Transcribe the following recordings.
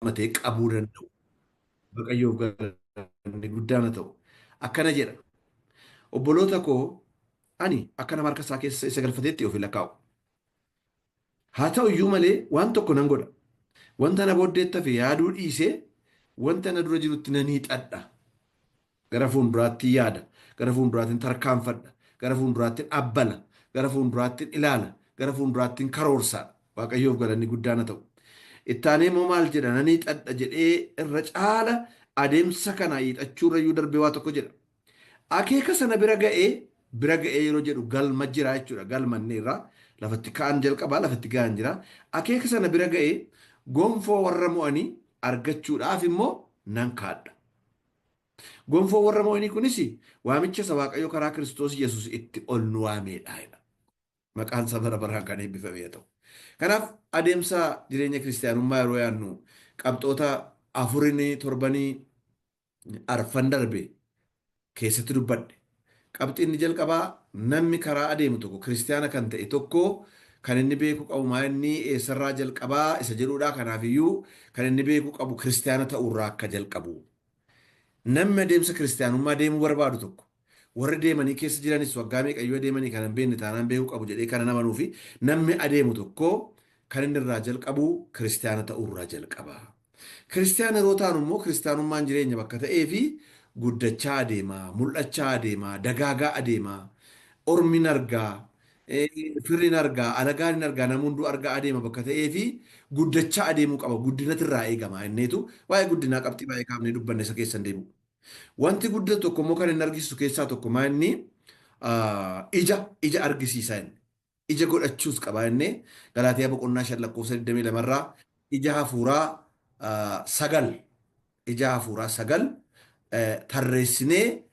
Haammatee qabuu danda'u. Waaqayyoof galanni guddaan haa ta'u. Akkana jedha. Obboloota koo ani akka nama harka isaa keessa isa galfateetti of hin lakkaa'u. Haa ta'u iyyuu malee waan tokko nan godha. Wanta na booddeetti hafe yaaduu dhiisee wanta na dura jirutti nan hiixadha. Gara fuulduraatti yaada. Gara fuulduraatti tarkaanfadha. Gara fuulduraatti abbala. Gara fuulduraatti ilaala. Gara fuulduraatti karoorsa. Waaqayyoof galanni guddaan haa ta'u. Ittaanee immoo maal jedha? Nan hiixadha jedhee irra caala adeemsa kana hiixachuurra iyyuu darbee waa tokko jedha. Akeeka sana bira ga'ee, bira ga'ee yeroo jedhu galma jira jechuudha. Galma inni irraa lafatti ka'an jalqabaa lafatti ga'an jira. Akeeka sana bira ga'ee gonfoo warra mo'anii argachuudhaaf immoo nan kaadha. Gonfoo warra mo'anii kunis waamicha isa Waaqayyo karaa Kiristoos Yesuus itti ol nu waameedha jedha. Maqaan isaa bara baraan kan eebbifame haa ta'u. Kanaaf adeemsa jireenya kiristiyaanummaa yeroo yaadnu qabxoota afurinii torbanii arfan darbe keessatti dubbadhe. Qabxiin inni jalqabaa namni karaa adeemu tokko kiristiyaana kan ta'e tokko kan inni beekuu qabu maa inni eessarraa jalqabaa isa jedhudha. Kanaafiyyuu kan inni beekuu qabu kiristiyaana ta'uurraa akka jalqabu. Namni adeemsa kiristiyaanummaa deemuu barbaadu tokko warri deemanii keessa jiranis waggaa meeqayyuu adeemanii kan hin beekne taanaan beekuu qabu jedhee kana namanuu fi namni adeemu tokko kan inni irraa jalqabu kiristiyaana ta'uurraa jalqaba. Kiristiyaana yeroo taanu immoo kiristiyaanummaan jireenya bakka ta'ee fi guddachaa adeema, mul'achaa adeema, dagaagaa adeema, ormi hin argaa, firri hin argaa, alagaan hin argaa, namni hunduu argaa adeema bakka ta'ee fi guddachaa adeemuu qaba. Guddinatu irraa eegama inneetu waa'ee guddinaa qabxii baay'ee kaafnee dubbanne isa keessan deebi'u. Wanti guddatu tokko immoo kan inni argisiisu keessaa tokko maa inni ija ija argisiisa inni. Ija godhachuus qaba inni Galaatiyaa boqonnaa 5 lakkoofsa 22 irraa ija hafuuraa sagal ija hafuuraa sagal tarreessinee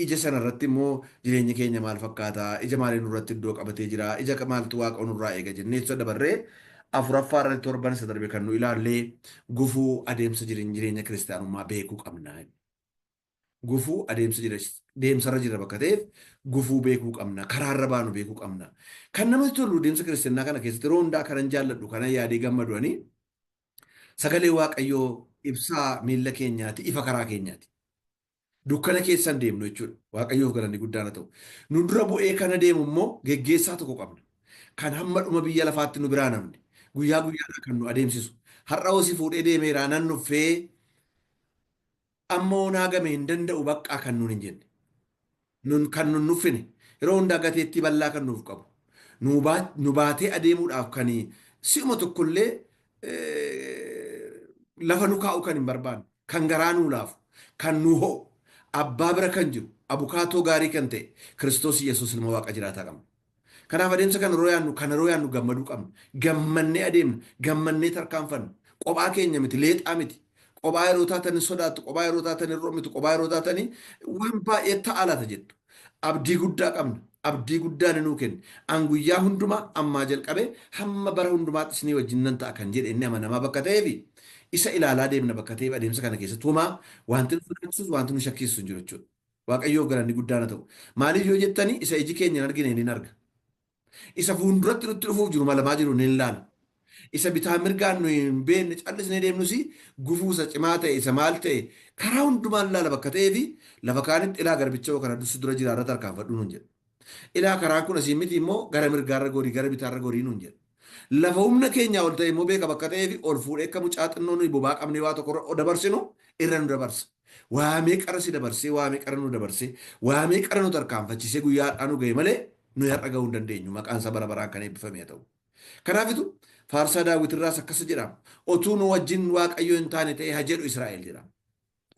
ija sana irratti immoo jireenyi keenya maal fakkaata, ija maalii nurratti iddoo qabatee jira, ija maaltu waaqa nurraa eega jennee isa dabarree afuraffaa irratti torban isa darbe kan nu ilaallee gufuu adeemsa jireenya kiristaanummaa beekuu qabna. Gufuu adeemsa deemsarra jira bakka ta'eef gufuu beekuu qabna, karaarra baanu beekuu qabna. Kan namatti tolu deemsa kiristaanaa kana keessatti yeroo hundaa kanan jaalladhu kanan yaadee gammadu ani sagalee Waaqayyoo ibsaa miilla keenyaati, ifa karaa keenyaati. Dukkana keessa hin deemnu jechuudha. Waaqayyoof galanni guddaan haa ta'u. Nu dura bu'ee kana deemu immoo geggeessaa tokko qabna. Kan hamma dhuma biyya lafaatti nu biraa namni. Guyyaa guyyaadhaan kan nu adeemsisu. Har'a hoo si fuudhee deemeeraa nan nuffee amma onaa game hin danda'u baqqaa kan nuun hin jenne. Nun kan nun nuffine yeroo hundaa gateettii bal'aa kan nuuf qabu. Nu baatee adeemuudhaaf kan si'uma tokkollee lafa nu kaa'u kan hin barbaanne, kan garaa nuu laafu, kan nu ho'u, abbaa bira kan jiru, abukaatoo gaarii kan ta'e Kiristoos Yesuus ilma Waaqa jiraataa qabna. Kanaaf adeemsa kana yeroo yaadnu kana yeroo yaadnu gammaduu qabna. Gammannee adeemna, gammannee tarkaanfanna. Qophaa keenya miti, leexaa miti. Qophaa yeroo taatan hin sodaattu, qophaa yeroo taatan hin rommitu, qophaa yeroo taatan waan baay'ee ta'a laata jettu. Abdii guddaa qabna. Abdii guddaa ni nuu kenne. An guyyaa hundumaa ammaa jalqabee hamma bara hundumaatti isinii wajjin nan ta'a kan jedhe inni amanamaa bakka ta'eefi isa ilaalaa deemna bakka ta'eef adeemsa kana keessatti homaa wanti nu sodaachisus wanti nu shakkisiisu hin jiru jechuudha. Waaqayyoof galanni guddaan haa ta'u. Maaliif yoo jettani isa iji keenya hin argine ni arga. Isa fuulduratti nutti dhufuuf jiru malamaa jiru ni ilaala. Isa bitaa mirgaan nu hin beekne callisnee deemnus gufuu isa cimaa ta'e isa maal ta'e karaa hundumaan ilaala bakka ta'eefi lafa kaanitti ilaa garbicha kana dursi dura jira irra tarkaanfadhu nuun jedha. Ilaa karaan kun asii miti immoo gara mirgaarra gorii gara bitaarra gorii nuun jedha. Lafa humna keenyaa ol ta'e immoo beeka bakka ta'eefi ol fuudhee akka mucaa xinnoo nuyi bobaa qabnee waa tokko irra dabarsinu irra nu dabarsa. Waa meeqarra si dabarsee, waa meeqarra nu dabarsee, waa meeqarra nu tarkaanfachiisee guyyaa har'aa nu ga'e malee nuyi har'a ga'uu hin dandeenyu. Maqaan isaa bara baraan kan eebbifame haa ta'u. Kanaafitu faarsaa Daawit irraas akkas jedha. Otuu nu wajjin Waaqayyo hin taane ta'e haa jedhu Israa'el jedha.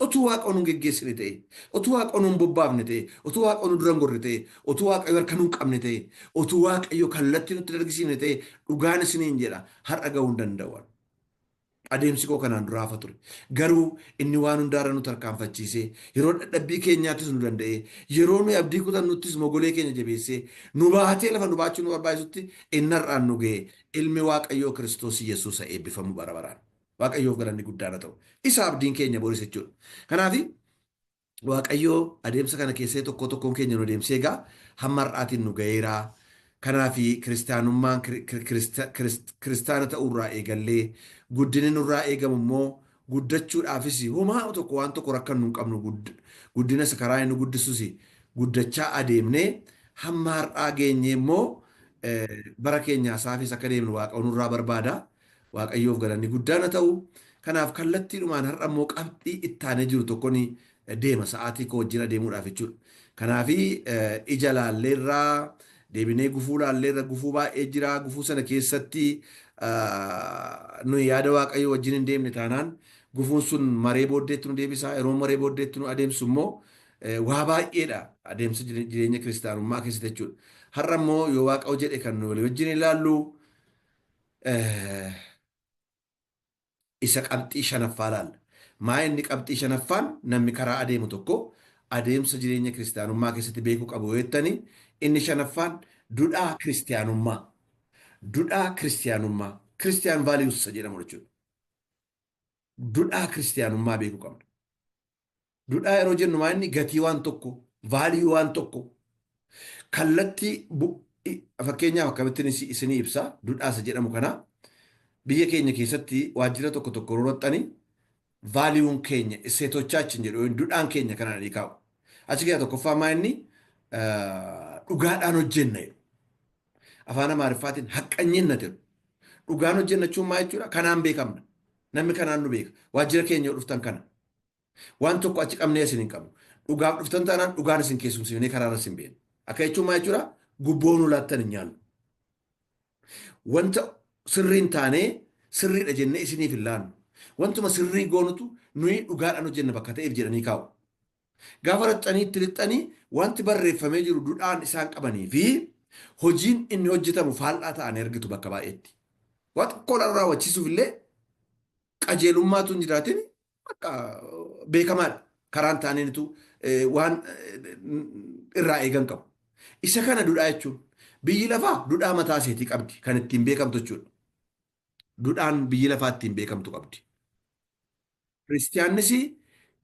Otuu Waaqa nu hin geggeessine ta'e, otuu Waaqa nu hin bobbaafne ta'e, otuu Waaqa nu dura hin gorre ta'e, otuu Waaqayyo harka nu hin qabne ta'e, otuu Waaqayyo kallattii nutti hin argisiifne ta'e, dhugaan isiniin jedha har'a ga'uu hin danda'u. Adeemsi koo kanaan dura hafa ture. Garuu inni waan hundaarra nu tarkaanfachiisee, yeroo dadhabbii keenyaattis nu danda'ee, yeroo nuyi abdii kutannuttis mogolee keenya jabeessee, nu baatee lafa nu baachuu nu barbaachisutti inni har'aan nu ga'e ilmi Waaqayyoo Kiristoos Yesuus haa eebbifamu bara baraan. Waaqayyoof galanni guddaan haa ta'u. Isa abdiin keenya boris jechuudha. Kanaaf Waaqayyoo adeemsa kana keessee tokkoo tokkoon keenya nu adeemsee egaa hamma har'aatiin nu ga'eera. Kanaaf kiristaanummaan kiristaana ta'uurraa eegallee guddinni nurraa eegamu immoo guddachuudhaafis homaa tokko waan tokko rakkannu hin qabnu, guddina isa karaa inni guddisus guddachaa adeemnee hamma har'aa geenye immoo bara keenya isaafis akka deemnu Waaqa nurraa barbaada. Waaqayyoof galanni guddaan haa ta'u. Kanaaf kallattiidhumaan har'a immoo qabxii ittaanee jiru tokko ni deema sa'aatii koo wajjin adeemuudhaaf jechuudha. Kanaaf ija laalleerraa deebinee gufuu laalleerra, gufuu baay'ee jira. Gufuu sana keessatti nuyi yaada Waaqayyoo wajjin hin deemne taanaan gufuun sun maree booddeetti nu deebisa. Yeroo maree booddeetti nu adeemsu immoo waa baay'eedha adeemsa jireenya kiristaanummaa keessatti jechuudha. Har'a immoo yoo Waaqa jedhe kan nu walii wajjin ilaallu isa qabxii shanaffaa laalla. Maa inni qabxii shanaffaan namni karaa adeemu tokko adeemsa jireenya kiristaanummaa keessatti beekuu qabu yoo jettani, inni shanaffaan dudhaa kiristaanummaa. Dudhaa kiristaanummaa. Christian values isa jedhamu jechuudha. Dudhaa kiristaanummaa beekuu qabna. Dudhaa yeroo jennu maa inni gatii waan tokko, value waan tokko, kallattii. Fakkeenyaaf akkamittiin isinii ibsa dudhaa isa jedhamu kana? Biyya keenya keessatti waajjira tokko tokko yeroo dhaqxanii valueun keenya እሴቶቻችን jedhu, dudhaan keenya kana ni kaa'u. Achi keessaa tokkoffaa maa inni dhugaadhaan hojjenna jedhu. Afaan Amaariffaatiin ሐቀኝነት jedhu. Dhugaan hojjennachuun maa jechuudha? Kanaan beekamna. Namni kanaan nu beeka. Waajjira keenya yoo dhuftan kana. Waan tokko achi qabnee isin hin qabnu. Dhugaaf dhuftan taanaan dhugaan isin keessumsiifnee karaarra isin beekna. Akka jechuun maa jechuudha? Gubboo nu laattan hin nyaannu. Wanta sirrii hin taanee sirriidha jennee isiniif hin laannu. Wantuma sirrii goonutu nuyi dhugaadhaan hojjenna bakka ta'eef jedhanii kaa'u. Gaafa raxxanii itti lixxanii wanti barreeffamee jiru dudhaan isaan qabanii fi hojiin inni hojjetamu faallaa ta'anii argitu bakka baay'eetti. Waa xiqqoo raawwachiisuuf illee qajeelummaatu hin jiraatin bakka beekamaadha. Karaan taaneentu waan irraa eegan qabu. Isa kana dudhaa jechuun biyyi lafaa dudhaa mataa isheetii qabdi kan ittiin beekamtu jechuudha. Dudhaan biyyi lafaa ittiin beekamtu qabdi. Kiristiyaannis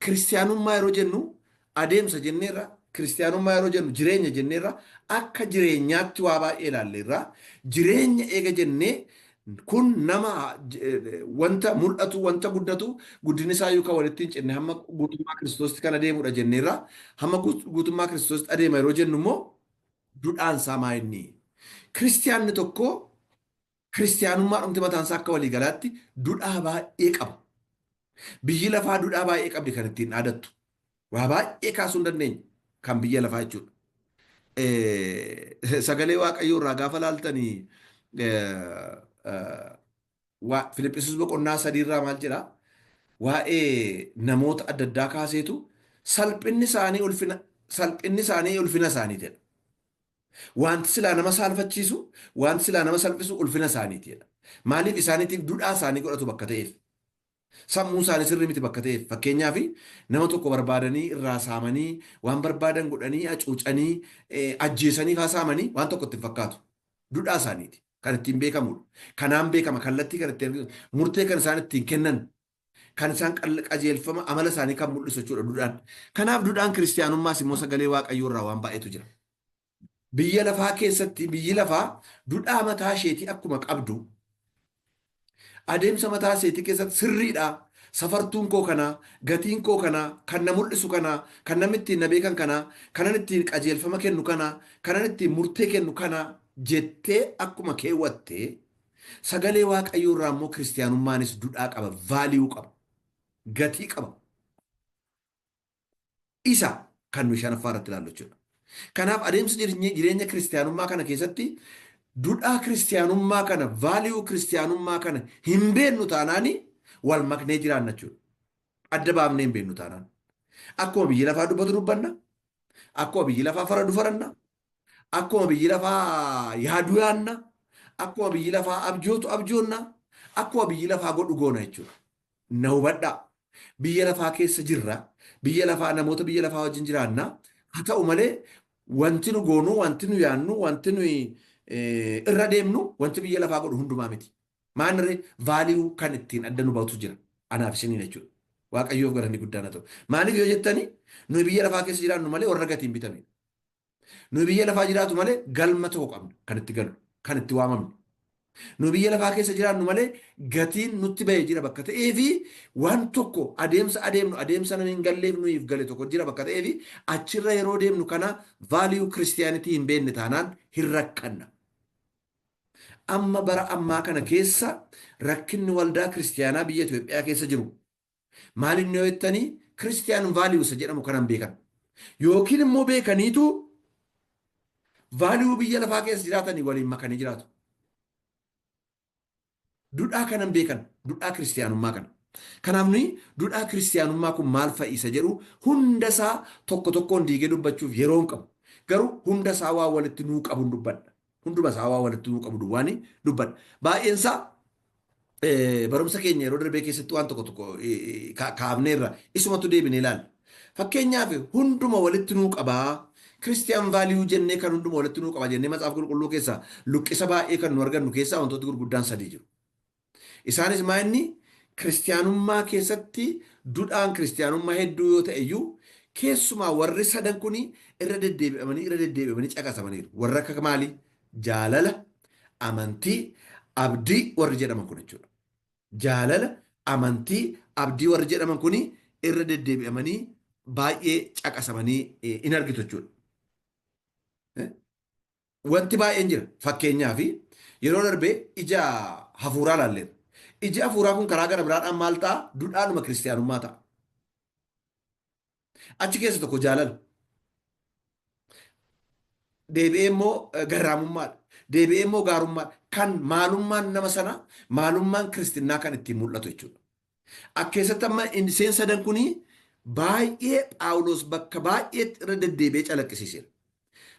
kiristiyaanummaa yeroo jennu adeemsa jenneerra, kiristiyaanummaa yeroo jennu jireenya jenneerra, akka jireenyaatti waa baay'ee ilaalleerra. Jireenya eega jennee kun nama wanta mul'atu, wanta guddatu, guddinni isaa yookaan walitti hin cinne hamma guutummaa Kiristoositti kan adeemudha jenneerra. Hamma guutummaa Kiristoositti adeema yeroo jennu immoo dudhaan isaa maa inni? Kiristiyaanni tokko kiristiyaanummaa dhumti mataan isaa akka waliigalaatti dudhaa baay'ee qaba. Biyyi lafaa dudhaa baay'ee qabdi kan ittiin dhaadattu. Waa baay'ee kaasuu hin dandeenya kan biyya lafaa jechuudha. Sagalee Waaqayyoo irraa gaafa laaltanii Filiphisiis boqonnaa 3 irraa maal jedhaa? Waa'ee namoota adda addaa kaaseetu salphinni isaanii ulfina isaanii jedha. Wanti silaa nama saalfachiisu, wanti silaa nama salphisu ulfina isaaniiti jedha. Maaliif? Isaaniitiif dudhaa isaanii godhatu bakka ta'eef. Sammuu isaanii sirrii miti bakka ta'eef. Fakkeenyaaf nama tokko barbaadanii irraa saamanii, waan barbaadan godhanii, hacuucanii, ajjeesanii faa saamanii waan tokko itti hin fakkaatu. Dudhaa isaaniiti. Kan ittiin beekamudha. Kanaan beekama kallattii kan ittiin murtee kan isaan ittiin kennan, kan isaan qajeelfama amala isaanii kan mul'isu jechuudha dudhaan. Kanaaf dudhaan kiristiyaanummaas immoo sagalee Waaqayyoo irraa waan baay'eetu jira. Biyya lafaa keessatti biyyi lafaa dudhaa mataa isheetii akkuma qabdu, adeemsa mataa isheetii keessatti sirriidha. Safartuun koo kanaa, gatiin koo kanaa, kan na mul'isu kanaa, kan namni ittiin na beekan kanaa, kanan ittiin qajeelfama kennu kanaa, kanan ittiin murtee kennu kanaa jettee akkuma keewwattee, sagalee Waaqayyoo irraa immoo kiristiyaanummaanis dudhaa qaba, value qaba, gatii qaba. Isa kan nuyi shanaffaa irratti ilaallu jechuudha. Kanaaf adeemsa jireenya kiristiyaanummaa kana keessatti dudhaa kiristiyaanummaa kana, value kiristiyaanummaa kana hin beennu taanaani wal maknee jiraanna jechuudha. Adda baafnee hin beennu taanaan. Akkuma biyyi lafaa dubbatu dubbanna. Akkuma biyyi lafaa faradu faranna. Akkuma biyyi lafaa yaadu yaanna. Akkuma biyyi lafaa abjootu abjoonna. Akkuma biyyi lafaa godhu goona jechuudha. Na hubadhaa. Biyya lafaa keessa jirra. Biyya lafaa, namoota biyya lafaa wajjin jiraanna. Haa ta'u malee wanti nu goonu, wanti nu yaannu, wanti nuyi irra deemnu wanti biyya lafaa godhu hundumaa miti. Maanirree value kan ittiin adda nu baatu jira. Anaaf isiniin jechuudha. Waaqayyoof galanni guddaan haa ta'u. Maaliif yoo jettani, nuyi biyya lafaa keessa jiraannu malee warra gatiin bitamedha. Nuyi biyya lafaa jiraatu malee galma tokko qabna kan itti galu, kan itti waamamnu. Nu biyya lafaa keessa jiraannu malee gatiin nutti bahee jira bakka ta'ee fi waan tokko adeemsa adeemnu adeemsa namni hin galleef nuyiif gale tokko jira bakka ta'ee fi achirra yeroo deemnu kana value Christianity hin beekne taanaan hin rakkanna. Amma bara ammaa kana keessa rakkinni waldaa kiristiyaanaa biyya Itoophiyaa keessa jiru maal inni yoo jettanii Christian value isa jedhamu kana hin beekan. Yookiin immoo beekaniitu value biyya lafaa keessa jiraatanii waliin makanii jiraatu. Dudhaa kana hin beekan, dudhaa kiristiyaanummaa kana. Kanaaf nuyi dudhaa kiristiyaanummaa kun maal fa'i isa jedhu hunda isaa tokko tokkoon diigee dubbachuuf yeroo hin qabu. Garuu hunda isaa waa walitti nuu qabu dubbadha. Hunduma isaa waa walitti nuu qabu duwwaani dubbadha. Baay'een isaa barumsa keenya yeroo darbee keessatti waan tokko tokko kaafneerra isumatu deebinee ilaalla. Fakkeenyaaf hunduma walitti nuu qabaa. Christian value jennee kan hunduma walitti nuu qaba jennee macaafa qulqulluu keessaa luqqisa baay'ee kan nu argannu keessaa wantooti gurguddaan sadii jiru. Isaanis maa inni kiristiyaanummaa keessatti dudhaan kiristiyaanummaa hedduu yoo ta'e iyyuu keessumaa warri sadan kun irra deddeebi'amanii irra deddeebi'amanii caqasamaniiru. Warra akka maalii? Jaalala, amantii, abdii warri jedhaman kun jechuudha. Jaalala, amantii, abdii warri jedhaman kun irra deddeebi'amanii baay'ee caqasamanii in argitu jechuudha. Wanti baay'een jira. Fakkeenyaaf yeroo darbe ija hafuuraa ilaalleerra. Iji hafuuraa kun karaa gara biraadhaan maal ta'a? Dudhaanuma kiristiyaanummaa ta'a. Achi keessa tokko jaalala. Deebi'ee immoo garraamummaadha. Deebi'ee immoo gaarummaadha. Kan maalummaan nama sanaa maalummaan kiristinnaa kan ittiin mul'atu jechuudha. Akka keessatti amma isheen sadan kuni baay'ee Phaawulos bakka baay'eetti irra deddeebi'ee calaqqisiiseera.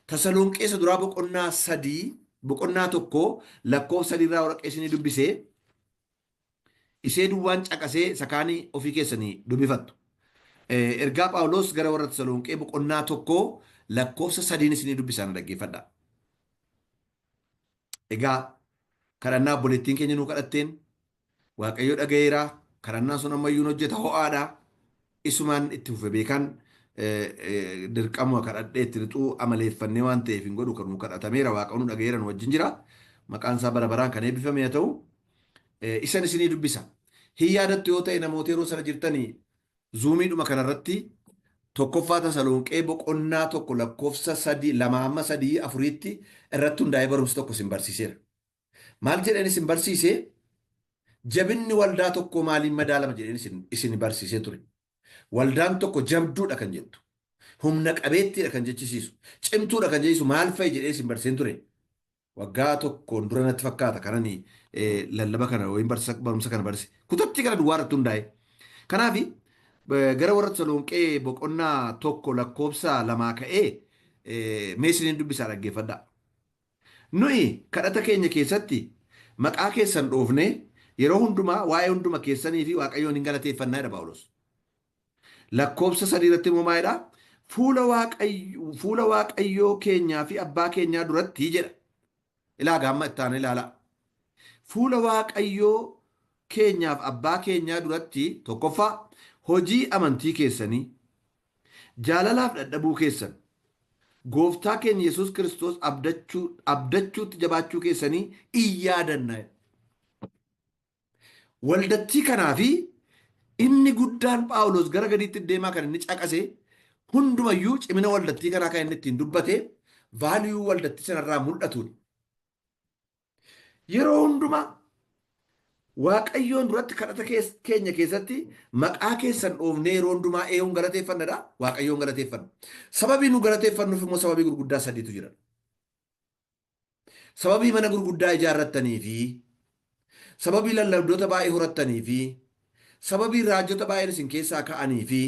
Tasalonqee isa duraa boqonnaa sadii boqonnaa tokko lakkoofsa sadii irraa waraqee isinii dubbisee isee duwwaan caqasee isa kaanii ofii keessanii dubbifattu. Ergaa Phaawulos gara warra Tasalonqee boqonnaa tokko lakkoofsa sadiin isinii dubbisaa na dhaggeeffadhaa. Egaa kadhannaa obboleettiin keenya nuu kadhatteen Waaqayyo dhaga'eera. Kadhannaan sun ammayyuu hin hojjeta ho'aadha. Isumaan itti fufe beekaan dirqama kadhadhee itti lixuu amaleeffannee waan ta'eef hin godhu kan nu kadhatameera waaqa nu dhaga'eera nu wajjin jira. Maqaan isaa bara baraan kan eebbifame haa ta'u. Isan isinii dubbisa. Hin yaadattu yoo ta'e namoota yeroo sana jirtanii zuumiidhuma kanarratti tokkoffaa Tasalonqee boqonnaa tokko lakkoofsa sadii lama hamma sadii afuriitti irratti hundaa'ee barumsi tokko isin barsiiseera. Maal jedheen isin barsiise? Jabinni waldaa tokkoo maaliin madaalama jedheen isin barsiisee ture. Waldaan tokko jabduudha kan jettu, humna qabeettiidha kan jechisiisu, cimtuudha kan jechisiisu maal fa'i jedhee isin barsiiseen ture. Waggaa tokkoon dura natti fakkaata kanani lallaba kana yookiin barumsa kana barsiise. Kutatti kana duwwaa irratti hundaa'e. Kanaaf gara warra Tasalonqee boqonnaa tokko lakkoofsa lamaa ka'ee mee isiniin dubbisaa dhaggeeffadhaa. Nuyi kadhata keenya keessatti maqaa keessan dhoofnee yeroo hundumaa waa'ee hunduma keessanii fi Waaqayyoon hin galateeffannaa jedha Phaawulos. Lakkoofsa sadii irratti immoo maal jedha? Fuula Waaqayyo fuula Waaqayyoo keenyaa fi abbaa keenyaa duratti jedha. Ilaa gaamma itti aanee ilaalaa. Fuula Waaqayyoo keenyaaf abbaa keenyaa duratti tokkoffaa hojii amantii keessanii Jaalalaaf dhadhabuu keessan, Gooftaa keenya Yesuus Kiristoos abdachuu, abdachuutti jabaachuu keessanii in yaadanna. Waldattii kanaa fi inni guddaan Phaawulos gara gadiitti deemaa kan inni caqase hundumayyuu cimina waldattii kanaa kan inni ittiin dubbate vaaliyuu waldattii sanarraa mul'atuun. Yeroo hundumaa Waaqayyoon duratti kadhata keenya keessatti maqaa keessan dhoofnee yeroo hundumaa ee'uun galateeffannadha. Waaqayyoon galateeffanna. Sababii nu galateeffannuuf immoo sababii gurguddaa sadiitu jira. Sababii mana gurguddaa ijaarrattanii fi sababii lallabdoota baay'ee horattanii fi sababii raajota baay'een isin keessaa ka'anii fi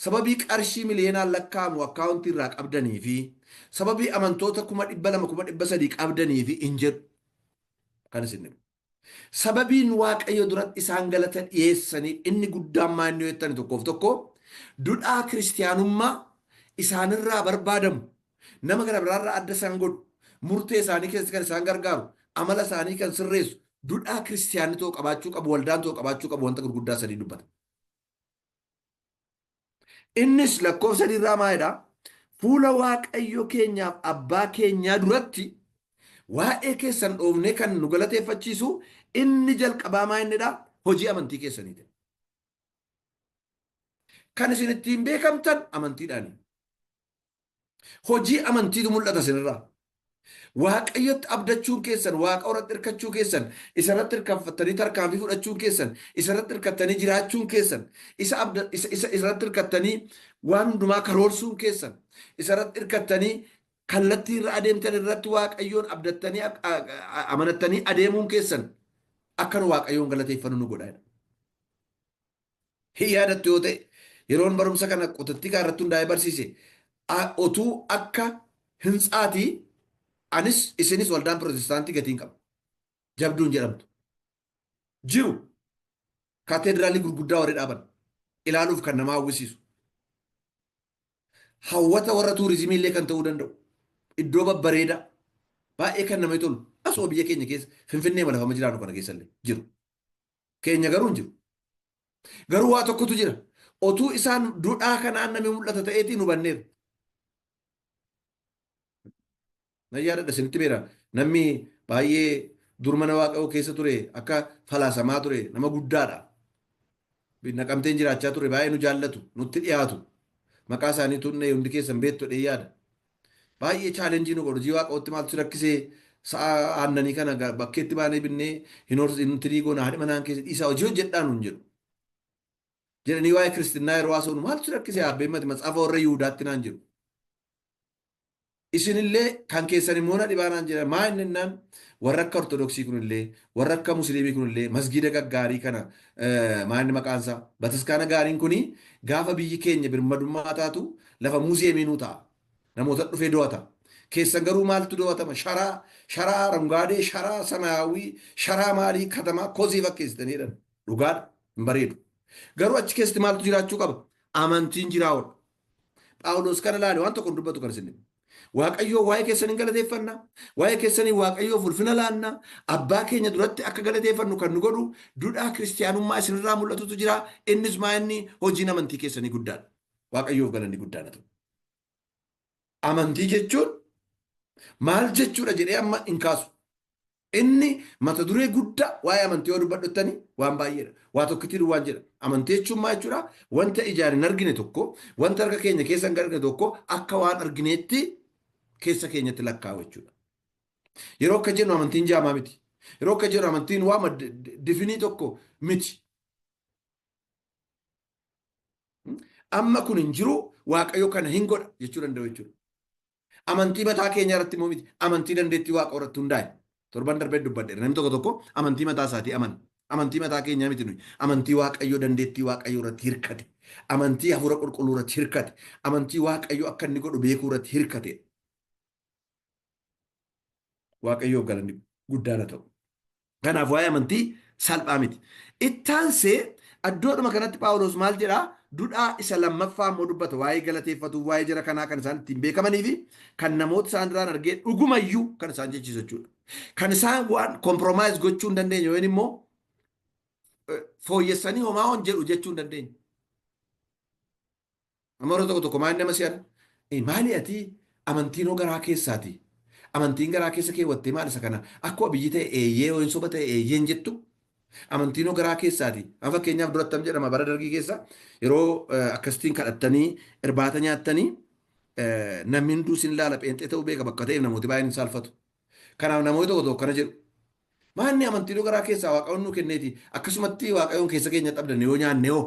sababii qarshii miliyoonaan lakkaa'amu akkaawuntii irraa qabdanii fi sababii amantoota 200,000 300,000 qabdanii fi hin jedhu kan isin dhibu. Sababiin Waaqayyo duratti isaan galata dhiyeessaniif inni guddaan maa inni jettani tokkoof tokko dudhaa kiristiyaanummaa isaanirraa barbaadamu nama gara biraarraa adda isaan godhu murtee isaanii keessatti kan isaan gargaaru amala isaanii kan sirreessu dudhaa kiristiyaanni tokko qabaachuu qabu waldaan tokko qabaachuu qabu wanta gurguddaa sadii dubbata. Innis lakkoofsa sadiirraa maalidha? Fuula Waaqayyo keenyaaf abbaa keenyaa duratti waa'ee keessan dhoofnee kan nu galateeffachiisu inni jalqabaa maa innidha? Hojii amantii keessaniiti. Kan isin ittiin beekamtan amantiidhaani. Hojii amantiitu mul'ata isinirraa. Waaqayyotti abdachuun keessan, Waaqa irratti hirkachuu keessan, isa irratti hirkattanii tarkaanfii fudhachuun keessan, isa irratti hirkattanii jiraachuun keessan, isa abda, isa, isa irratti hirkattanii waan hundumaa karoorsuun keessan, isa irratti hirkattanii kallattii irra adeemtan irratti Waaqayyoon abdattanii amanattanii adeemuun keessan akka nu Waaqayyoon galateeffannu nu godha. Hin yaadattu yoo ta'e, yeroon barumsa kana qotattii kaa irratti hundaa'ee barsiise, otuu akka hintsaatii anis isinis waldaan pirootestaantii gatiin qaba. Jabduun jedhamtu. Jiru kaateedraalii gurguddaa warri dhaaban ilaaluuf kan nama hawwisiisu. Hawwata warra tuurizimii illee kan ta'uu danda'u. Iddoo babbareedaa baay'ee kan namatti tolu asuma biyya keenya keessa Finfinnee malafama jiraannu kana keessa illee jiru. Keenya garuu hin jiru. Garuu waa tokkotu jira. Otuu isaan dudhaa kanaan namni mul'ata ta'eetii nu banneera. Nan yaadadha isinitti beera. Namni baay'ee dur mana Waaqayyoo keessa ture akka falaasamaa ture nama guddaadha. Naqamteen jiraachaa ture baay'ee nu jaallatu nutti dhiyaatu. Maqaa isaanii tunne hundi keessan beektu jedhee yaada. Baay'ee chaalenjii nu godhu. Hojii Waaqayyootti maaltu si rakkisee sa'a aannanii kana bakkeetti baanee binnee hin horsi hin tirii goona haadhi manaan keessa dhiisaa hojii hojjedhaa nuun jedhu. Jedhanii waa'ee kiristinnaa yeroo haasofnu maaltu si rakkisee abbeen mati matsaafa warra Yihudaatti naan jedhu. Isinillee kan keessan immoo na dhibaa naan jedhan maa inni jennaan warra akka Ortodoksii kunillee warra akka Musliimii kunillee masgiida gaggaarii kana maa inni maqaan isaa bataskaana gaariin kuni gaafa biyyi keenya birmadummaa taatu lafa muuziyeemii nuu ta'a. Namoota dhufee do'ata. Keessan garuu maaltu do'atama? Sharaa, sharaa arangaadee, sharaa samayaawii, sharaa maalii katamaa kosii fakkeessitanii jedhan. Dhugaadha. Hin bareedu. Garuu achi keessatti maaltu jiraachuu qaba? Amantiin jiraawudha. Phaawulos kana laale waan tokko hin dubbatu kan isin. Waaqayyoo waa'ee keessan hin galateeffanna. Waa'ee keessanii Waaqayyoof ulfina laanna. Abbaa keenya duratti akka galateeffannu kan nu godhu dudhaa kiristiyaanummaa isinirraa mul'atutu jira. Innis maa inni hojiin amantii keessanii guddaadha. Waaqayyoof galanni guddaan haa ta'u. Amantii jechuun maal jechuudha jedhee amma hin kaasu. Inni mata duree guddaa waa'ee amantii yoo dubbadhuttani waan baay'eedha. Waa tokkittii duwwaan jedha. Amantii jechuun maal jechuudha? Wanta ijaan hin argine tokko, wanta harka keenya keessa hin argine tokko akka waan argineetti keessa keenyatti lakkaa'u jechuudha. Yeroo akka jennu amantiin jaamaa miti. Yeroo akka jennu amantiin waama difinii tokko miti. Amma kun hin jiru Waaqayyo kana hin godha jechuu danda'u jechuudha. Amantii mataa keenyaa irratti immoo miti. Amantii dandeettii Waaqa irratti hundaa'e. Torban darbee dubbadheera. Namni tokko tokko amantii mataa isaatii amana. Amantii mataa keenyaa miti nuyi. Amantii Waaqayyoo dandeettii Waaqayyoo irratti hirkate. Amantii hafuura qulqulluu irratti hirkate. Amantii Waaqayyo akka inni godhu beekuu irratti hirkate. Waaqayyoof galanni guddaan haa ta'u. Kanaaf waa'ee amantii salphaa miti. Ittaansee iddoodhuma kanatti Phaawulos maal jedhaa? Dudhaa isa lammaffaa immoo dubbata. Waa'ee galateeffatu, waa'ee jara kanaa kan isaan ittiin beekamanii fi kan namoota isaan irraan argee dhugumayyuu kan isaan jechiisu jechuudha. Kan isaan waan kompromaayiz gochuu hin dandeenye yookiin immoo fooyyessanii homaa hon jedhu jechuu hin dandeenye. Amma yeroo tokko tokko maal nama si'an maali ati amantiin hoo garaa keessaati. Amantiin garaa keessa keewwattee maal isa kana akkuma biyyi ta'e eeyyee yoo hin soba ta'e eeyyee hin jettu. Amantiin hoo garaa keessaati. Amma fakkeenyaaf duratti am jedhama bara dargii keessa yeroo akkasitiin kadhattanii irbaata nyaattanii namni hunduu sin ilaala pheenxee ta'uu beeka bakka ta'eef namooti baay'een hin saalfatu. Kanaaf namooti tokko tokko kana jedhu. Maanni amantiin hoo garaa keessaa waaqayyoon nuu kenneeti akkasumatti waaqayyoon keessa keenya qabdanne yoo nyaanne hoo.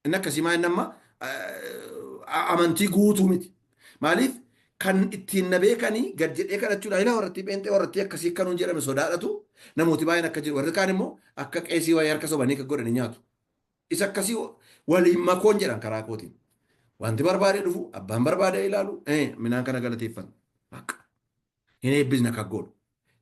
Inni akkasii maa inni amma amantii guutuu miti. Maaliif kan ittiin na beekanii gad jedhee kadhachuudha. Ilaa warrattii pheenxee warrattii akkasii akka nuun jedhame sodaadhatu namooti baay'een akka jiru. Warri kaan immoo akka qeesii wayii harka sobanii akka godhanii nyaatu. Isa akkasii waliin makoon jedhan karaa kootiin. Wanti barbaade dhufu abbaan barbaade ilaalu minaan kana galateeffan. Waaqa. Hin eebbisna akka goonu.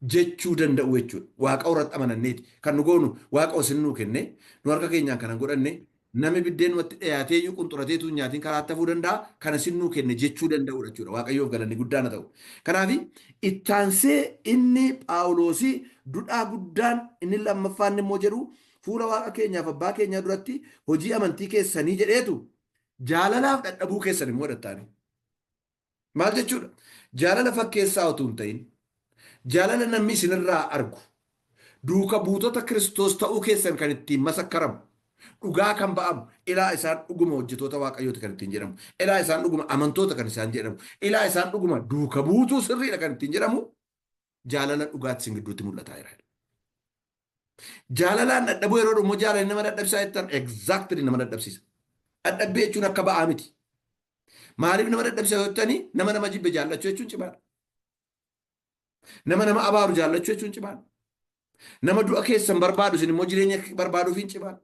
Jechuu danda'u jechuudha. Waaqa irratti amananneeti. Kan nu goonu waaqa osin nuu kenne nu harka keenyaan kana godhanne namni biddeen numatti dhiyaatee iyyuu qunxurateetu hin nyaatiin karaatti hafuu danda'a. Kana sin nuu kenne jechuu danda'udha jechuudha. Waaqayyoof galanni guddaan haa ta'u. Kanaaf ittaansee inni Phaawuloosii dudhaa guddaan inni lammaffaan immoo jedhu fuula waaqa keenyaaf abbaa keenyaa duratti hojii amantii keessanii jedheetu jaalalaaf dhadhabuu keessan immoo dhattaani. Maal jechuudha? Jaalala fakkeessaa utuu hin ta'in, jaalala namni isinirraa argu, duuka buutota Kiristoos ta'uu keessan kan ittiin masakkaramu, dhugaa kan ba'amu, ilaa isaan dhuguma hojjetoota Waaqayyooti kan ittiin jedhamu, ilaa isaan dhuguma amantoota kan isaan jedhamu, ilaa isaan dhuguma duuka buutuu sirriidha kan ittiin jedhamu, jaalala dhugaatti isin gidduutti mul'ataa jira. Jaalalaan dadhabuu yeroo dhummoo jaalalli nama dadhabsiisaa jettan exactly nama dadhabsiisa. Dadhabbii jechuun akka ba'aa miti. Maaliif nama dadhabsiisa yoo jettanii nama nama jibbe jaallachuu jechuun cimaadha. Nama nama abaaru jaallachuu jechuun cimaadha. Nama du'a keessan barbaadu isin immoo jireenya barbaaduuf hin cimaadha.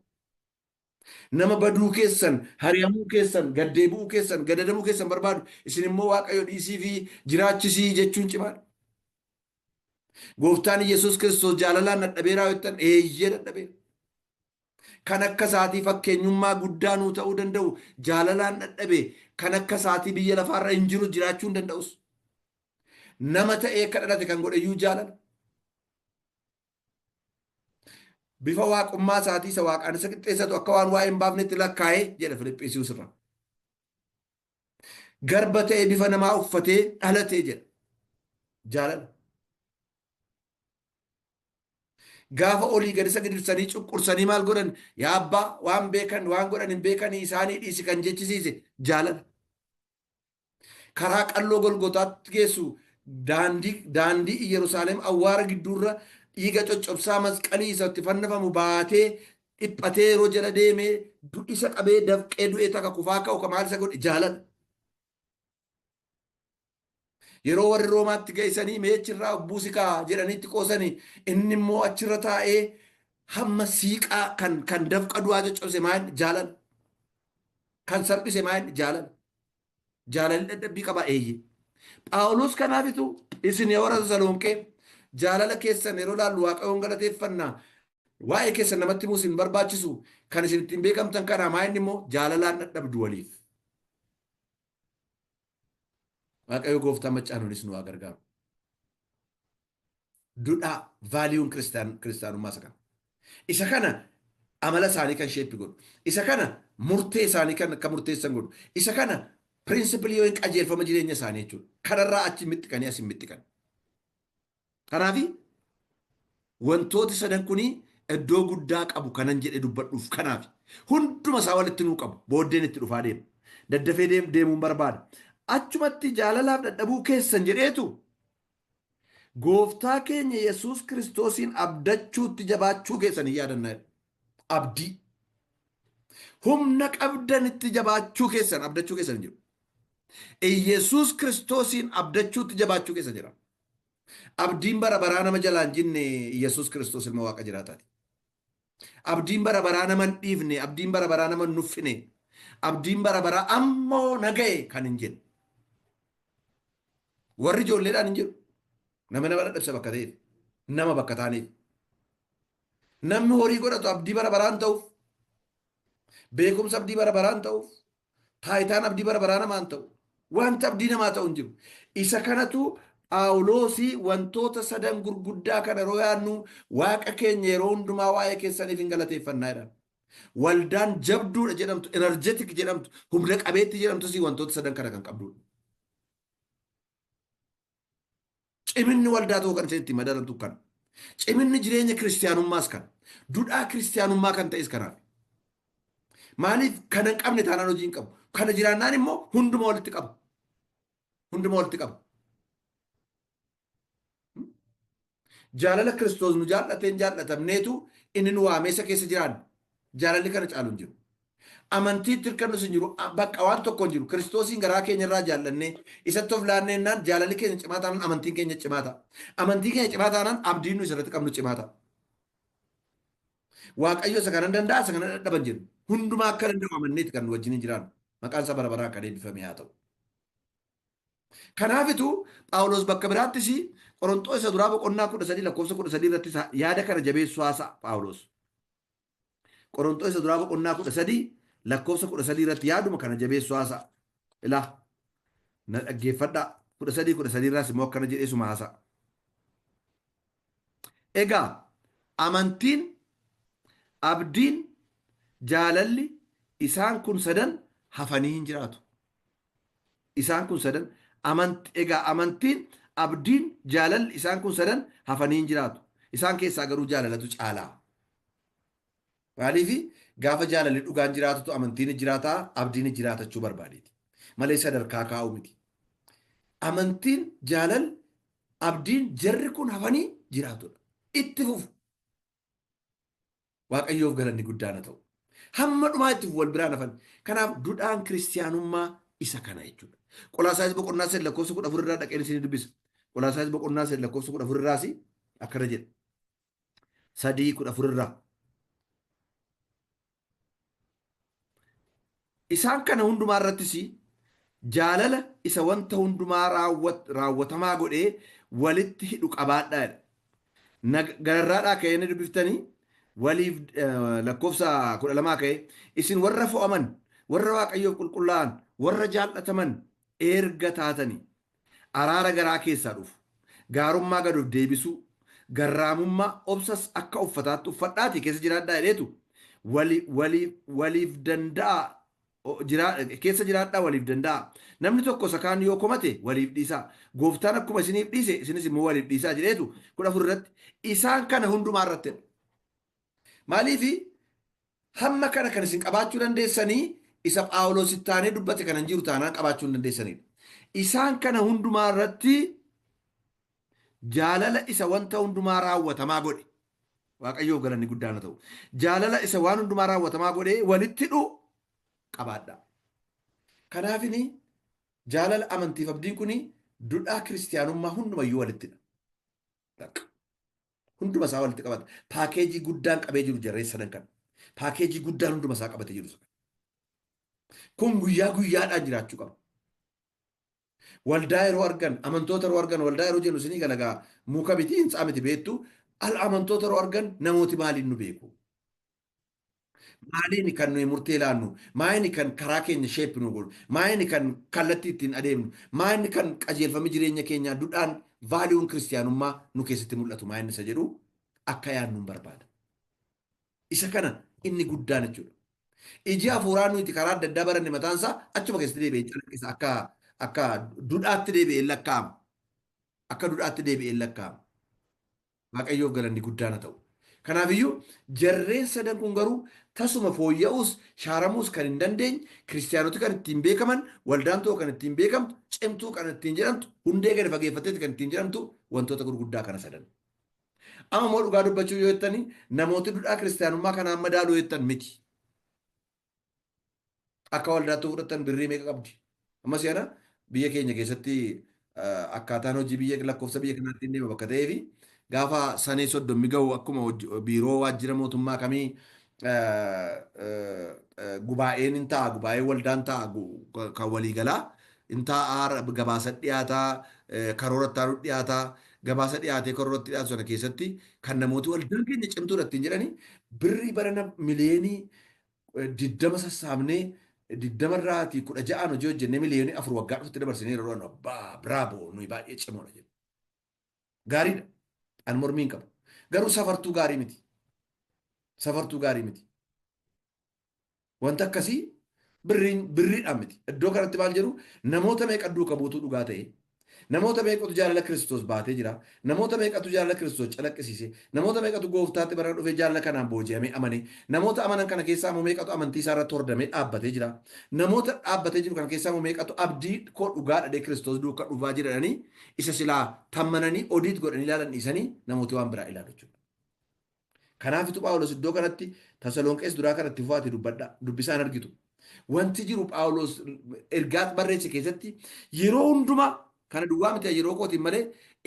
Nama baduu keessan, hari'amuu keessan, gaddeebi'uu keessan, gadadamuu keessan barbaadu isin immoo Waaqayyo dhiisii fi jiraachisii jechuun cimaadha. Gooftaan Yesuus Kiristoos jaalalaan dadhabeeraa jettan eeyyee dadhabeera. Kan akka isaatii fakkeenyummaa guddaa nuu ta'uu danda'u jaalalaan dadhabe kan akka isaatii biyya lafaarra hin jiru jiraachuu hin danda'us. Nama ta'ee akka dhalate kan godhe iyyuu jaalala. Bifa waaqummaa isaatii isa waaqaan isa qixxeessatu akka waan waa'ee hin baafnetti lakkaa'ee jedha Filiphisiiyuus irraa. Garba ta'ee bifa namaa uffatee dhalatee jedha. Jaalala. Gaafa olii gad isa gidirsanii cunqursanii maal godhan yaa abbaa waan beekan waan godhan hin beekanii isaanii dhiisi kan jechisiise jaalala. Karaa qalloo Golgotaatti geessu daandii daandii Iyyerusaalem awwaara gidduurra dhiiga coccobsaa masqalii isa itti fannifamu baatee dhiphatee yeroo jala deemee du'isa qabee dafqee du'ee takka kufaa ka'u ka maal isa godhe jaalala. Yeroo warri Roomaatti ga'isanii mee achirraa of buusi kaa jedhanii itti qoosanii inni immoo achirra taa'ee hamma siiqaa kan kan dafqa du'aa coccobse maal jaalala. Kan salphise maal jaalala. Jaalalli dadhabbii qaba eeyyee. Phaawulos kanaafitu isin yaa warra Tasalonqee jaalala keessan yeroo laallu Waaqayyoon galateeffanna. Waa'ee keessan namatti himuus hin barbaachisu. Kan isin ittiin beekamtan kana maa inni immoo jaalalaan dadhabdu waliif. Waaqayyo gooftaa maccaa nuunis nu haa gargaaru. Dudhaa vaaliyuun kiristaanummaa isa kana. Isa kana amala isaanii kan sheeppi godhu. Isa kana murtee isaanii kan akka murteessan godhu. Isa kana pirinsipilii yookiin qajeelfama jireenya isaanii jechuudha. Kanarraa achi mixxiqanii as hin mixxiqan. Kanaafi wantooti sadan kuni iddoo guddaa qabu kanan jedhe dubbadhuuf kanaafi. Hunduma isaa walitti nuu qabu. Booddeen itti dhufaa deema. Daddafee deemuun barbaada. Achumatti jaalalaaf dadhabuu keessan jedheetu Gooftaa keenya Yesuus Kiristoosiin abdachuutti jabaachuu keessan hin yaadanna jedha. Abdii. Humna qabdanitti jabaachuu keessan abdachuu keessan hin jiru. Yesuus Kiristoosiin abdachuutti jabaachuu keessan jira. Abdiin bara baraa nama jalaa hin jinne Yesuus Kiristoos ilma Waaqa jiraataati. Abdiin bara baraa nama hin dhiifne, abdiin bara baraa nama hin nuffine, abdiin bara baraa ammoo na ga'e kan hin jenne. Warri ijoolleedhaan hin jiru. Nama nama dadhabsa bakka ta'eef, nama bakka taaneef. Namni horii godhatu abdii bara baraan ta'uuf, beekumsa abdii bara baraan ta'uuf, Taayitaan abdii bara baraa namaa hin ta'u. Wanta abdii namaa ta'u hin jiru. Isa kanatu Phaawuloosii wantoota sadan gurguddaa kana yeroo yaadnu Waaqa keenya yeroo hundumaa waa'ee keessaniif hin galateeffannaa jedhan. Waldaan jabduudha jedhamtu, energetic jedhamtu, humna qabeettii jedhamtus wantoota sadan kana kan qabdudha. Ciminni waldaa tokko kan isheen ittiin madaalamtu kana. Ciminni jireenya kiristiyaanummaas kana. Dudhaa kiristiyaanummaa kan ta'es kanaaf. Maaliif kana hin qabne taanaan hojii hin qabu. Kana jiraannaan immoo hunduma walitti qaba. Hunduma walitti qaba. Jaalala Kiristoos nu jaallateen jaallatamneetu inni nu waamee isa keessa jiraanna. Jaalalli kana caalu hin jiru. Amantiitti hirkannus hin jiru. Bakka waan tokko hin jiru. Kiristoosiin garaa keenya irraa jaallannee isatti of laannee jennaan jaalalli keenya cimaa taanaan amantiin keenya cimaa ta'a. Amantiin keenya cimaa taanaan abdiin nu isarratti qabnu cimaa ta'a. Waaqayyo isa kana danda'a isa kana dadhaban jennu. Hundumaa akka danda'u amanneeti kan nu wajjin hin jiraannu. Maqaan isaa bara baraan kan eebbifame haa ta'u. Kanaafitu Phaawulos bakka biraattis Qoronxoos isa duraa boqonnaa 13 lakkoofsa 13 irratti yaada kana jabeessu haasa'a Phaawulos. Qoronxoos isa duraa boqonnaa 13 lakkoofsa 13 irratti yaaduma kana jabeessu haasa'a. Ilaa na dhaggeeffadhaa 13 13 irraas immoo akkana jedhee suma haasa'a. Egaa amantiin, abdiin, jaalalli isaan kun sadan hafanii hin jiraatu. Isaan kun sadan Egaa amantiin, abdiin, jaalalli isaan kun sadan hafanii hin jiraatu. Isaan keessaa garuu jaalalatu caalaa. Maaliif gaafa jaalalli dhugaan jiraatutu amantiin jiraataa, abdiin jiraatachuu barbaadeeti. Malee sadarkaa kaa'u miti. Amantiin, jaalalli, abdiin jarri kun hafanii jiraatudha. Itti fufu. Waaqayyoof galanni guddaan haa ta'u. Hamma dhumaa itti fufu wal biraan hafan. Kanaaf dudhaan kiristiyaanummaa isa kana jechuudha. Qolaasaayis boqonnaa 3 lakkoofsa 14 irraa dhaqeen isinii dubbisa. Qolaasaayis boqonnaa 3 lakkoofsa 14 irraas akkana jedha. 3:14 irraa. Isaan kana hundumaa irrattis jaalala isa wanta hundumaa raawwatamaa godhee walitti hidhu qabaadhaa jedha. Gararraadhaa ka'ee ni dubbiftanii waliif lakkoofsa 12 ka'ee isin warra fo'aman, warra Waaqayyoof qulqullaa'an, warra jaallataman erga taatanii araara garaa keessaa dhufu, gaarummaa gad of deebisuu, garraamummaa, obsas akka uffataatti uffadhaatii keessa jiraadhaa jedheetu wali, wali, waliif danda'a keessa jiraadhaa waliif danda'a. Namni tokko isa kaan yoo komate waliif dhiisaa. Gooftaan akkuma isiniif dhiise isinis immoo waliif dhiisaa jedheetu 14 irratti isaan kana hundumaa irratti jedha. Maaliifi hamma kana kan isin qabaachuu dandeessanii isa Phaawulos itti aanee dubbate kana hin jiru taanaan qabaachuu hin dandeessanidha. Isaan kana hundumaa irratti jaalala isa wanta hundumaa raawwatamaa godhe. Waaqayyoof galanni guddaan haa ta'u. Jaalala isa waan hundumaa raawwatamaa godhe walitti hidhu qabaadhaa. Kanaafini jaalala amantiif abdiin kuni dudhaa kiristiyaanummaa hundumayyuu walitti hidha. Bakka. Hunduma isaa walitti qabata. Paakeejii guddaan qabee jiru jarreen sadan kana. Paakeejii guddaan hunduma isaa qabatee jiru. Kun guyyaa guyyaadhaan jiraachuu qaba. Waldaa yeroo argan, amantoota yeroo argan, waldaa yeroo jennu isinii galagaa muka miti, hintsaa miti beektu. Al amantoota yeroo argan namooti maaliin nu beeku? Maaliin kan nuyi murtee laannu? Maaliin kan karaa keenya shape nu godhu? Maaliin kan kallattii ittiin adeemnu? Maaliin kan qajeelfamni jireenya keenyaa dudhaan vaaliyuun kiristiyaanummaa nu keessatti mul'atu? Maaliin isa jedhu akka yaadnu hin barbaada. Isa kana inni guddaan jechuudha. Iji hafuuraa nuti karaa adda addaa baranne mataan isaa achuma keessatti deebi'ee calaqqisa akka dudhaatti deebi'ee lakkaa'ama. Akka dudhaatti deebi'ee lakkaa'ama. Waaqayyoof galanni guddaan haa ta'u. Kanaafiyyuu jarreen sadan kun garuu tasuma fooyya'uus shaaramuus kan hin dandeenye, kiristiyaanoti kan ittiin beekaman, waldaan tokko kan ittiin beekamtu, cimtuu kan ittiin jedhamtu, hundee gadi fageeffatteetti kan ittiin jedhamtu wantoota gurguddaa kana sadan. Amma immoo dhugaa dubbachuu yoo jettani namooti dudhaa kiristiyaanummaa kanaan madaaluu jettan miti. Akka waldaatti fudhattan birrii meeqa qabdi? Amma si'ana biyya keenya keessatti akkaataan hojii biyya lakkoofsa biyya kanaatti hin deema bakka ta'eefi gaafa sanee soddommi gahu akkuma biiroo waajjira mootummaa kamii gubaa'een hin ta'a, gubaa'een waldaan ta'a kan waliigalaa hin ta'a, gabaasa dhiyaataa, karoora itti aanu dhiyaataa, gabaasa dhiyaatee karoora itti dhiyaatu sana keessatti kan namooti waldaan keenya cimtuudha ittiin jedhani birrii barana miliyoonii 20 sassaabnee 20 irraatii 16n hojii hojjennee miliyoonii 4 waggaa dhufutti dabarsinee yeroo dhannu abbaa biraaboo nuyi baay'ee cimoodha jedhu. Gaariidha. An mormii hin qabu. Garuu safartuu gaarii miti. Safartuu gaarii miti. Wanta akkasii birriin birriidhaan miti. Iddoo kanatti maal jedhu namoota meeqa duuka buutuu dhugaa ta'e, namoota meeqatu jaalala Kiristoos baatee jira, namoota meeqatu jaalala Kiristoos calaqqisiise, namoota meeqatu gooftaatti bara dhufee jaalala kanaan booji'amee amane, namoota amanan kana keessaa immoo meeqatu amantii isaa irratti hordamee dhaabbatee jira, namoota dhaabbatee jiru kana keessaa immoo meeqatu abdii koo dhugaa dhadhee Kiristoos duuka dhufaa jira jedhanii isa silaa tammananii odiit godhanii ilaalan dhiisanii namooti waan biraa ilaalu jechuudha. Kanaafitu Phaawulos iddoo kanatti Tasalonqees duraa kanatti fufaati dubbadha. Dubbisaan argitu. Wanti jiru Phaawulos ergaa barreesse keessatti yeroo hundumaa kana duwwaa miti yeroo kootiin malee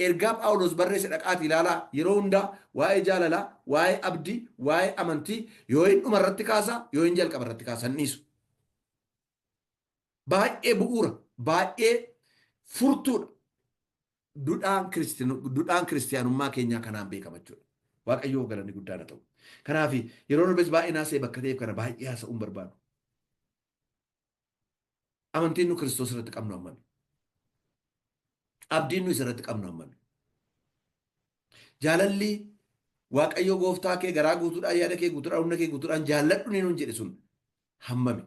ergaa Phaawulos barreesse dhaqaati ilaalaa yeroo hundaa waa'ee jaalalaa, waa'ee abdii, waa'ee amantii yoo hin dhuma irratti kaasaa yoo hin jalqaba irratti kaasaa hin dhiisu. Baay'ee bu'uura, baay'ee furtuudha. Dudhaan dudhaan kiristiyaanummaa keenyaa kanaan beekama jechuudha. Waaqayyoof galanni guddaan haa ta'u. Kanaaf yeroo darbes baay'ee naasa'e bakka ta'eef kana baay'ee haasa'uun barbaadu. Amantiin nu Kiristoos irratti qabnu hammami? Abdiin nu isa irratti qabnu hammami? Jaalalli Waaqayyo gooftaa kee garaa guutuudhaan, yaada kee guutuudhaan, humna kee guutuudhaan jaalladhu ni nuun jedhe sun hammami?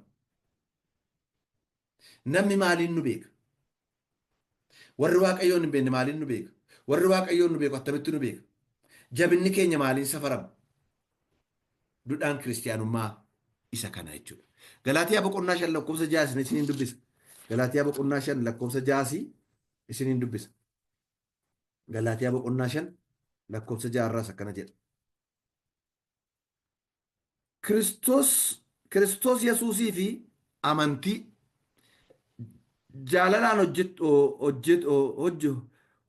Namni maaliin nu beeka? Warri Waaqayyoon hin beekne maaliin nu beeka? Warri Waaqayyoon nu beeku attamitti nu beeka? Jabinni keenya maaliin safarama? Dudhaan kiristiyaanummaa isa kana jechuudha. Galaatiyaa boqonnaa 5 lakkoofsa 6 isiniin dubbisa. Galaatiyaa boqonnaa 5 lakkoofsa 6 isiniin dubbisa. Galaatiyaa boqonnaa 5 lakkoofsa 6 irraas akkana jedha. Kiristoos Yesuusii fi amantii jaalalaan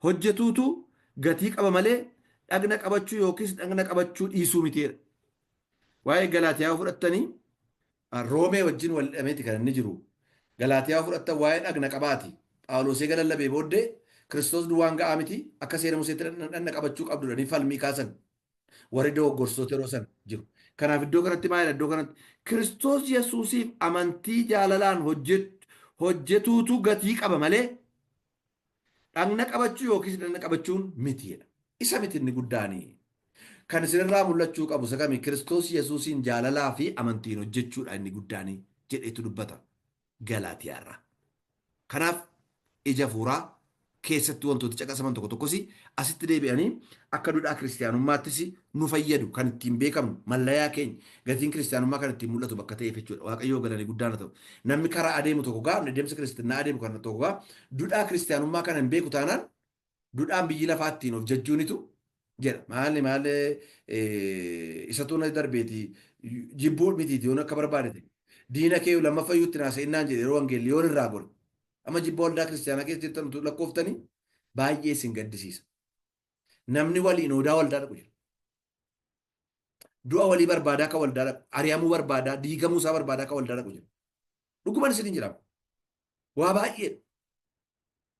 hojjetuutu gatii qaba malee dhagna qabachuu yookiis dhagna qabachuu dhiisuu mitiidha. Waa'ee Galaatiyaa fudhattanii Roomee wajjin wal hidhameeti kan inni jiru. Galaatiyaa fudhattan waa'ee dhagna qabaati. Phaawulos eega lallabee booddee Kiristoos duwwaan ga'aa miti, akka seera Museetti dhagna qabachuu qabdu jedhanii falmii kaasan. Warri dogoggortoota yeroo sana jiru. Kanaaf iddoo kanatti maalidha? Iddoo kanatti Kiristoos Yesuusiif amantii jaalalaan hojjetuutu gatii qaba malee dhagna qabachuu yookiis dhagna qabachuun miti jedha. Isa miti inni guddaani. Kan isinirraa mul'achuu qabu isa kami? Kiristoos Yesuusiin jaalalaa fi amantiin hojjechuudha inni guddaani jedheetu dubbata Galaatiyaarraa. Kanaaf ija hafuuraa keessatti wantooti caqasaman tokko tokkos asitti deebi'anii akka duudhaa kiristiyaanummaattis nu fayyadu, kan ittiin beekamnu mallayaa keenya, gatiin kiristiyaanummaa kan ittiin mul'atu bakka ta'eef jechuudha. Waaqayyoo galanii guddaan haa ta'u. Namni karaa adeemu tokko gaa adeemsa kiristinnaa adeemu kana tokko gaa duudhaa kiristiyaanummaa kana hin beeku taanaan dudhaan biyyi lafaa ittiin of jajjuunitu jedha. Maali maali isatu na darbeeti jibbuu mitiiti yoon akka barbaade ta'e. Diina kee lammaffaa iyyuu itti naasa'inaan jedhe yeroo wangeelli yoon irraa gore. Amma jibba waldaa kiristiyaanaa keessa jirtan utuu lakkooftanii baay'ee isin gaddisiisa. Namni waliin odaa waldaa dhaqu jira. Du'a walii barbaadaa akka waldaa dhaqu, ari'amuu barbaadaa, diigamuu isaa barbaadaa akka waldaa dhaqu jira. Dhuguman isin hin jiramu. Waa baay'eedha.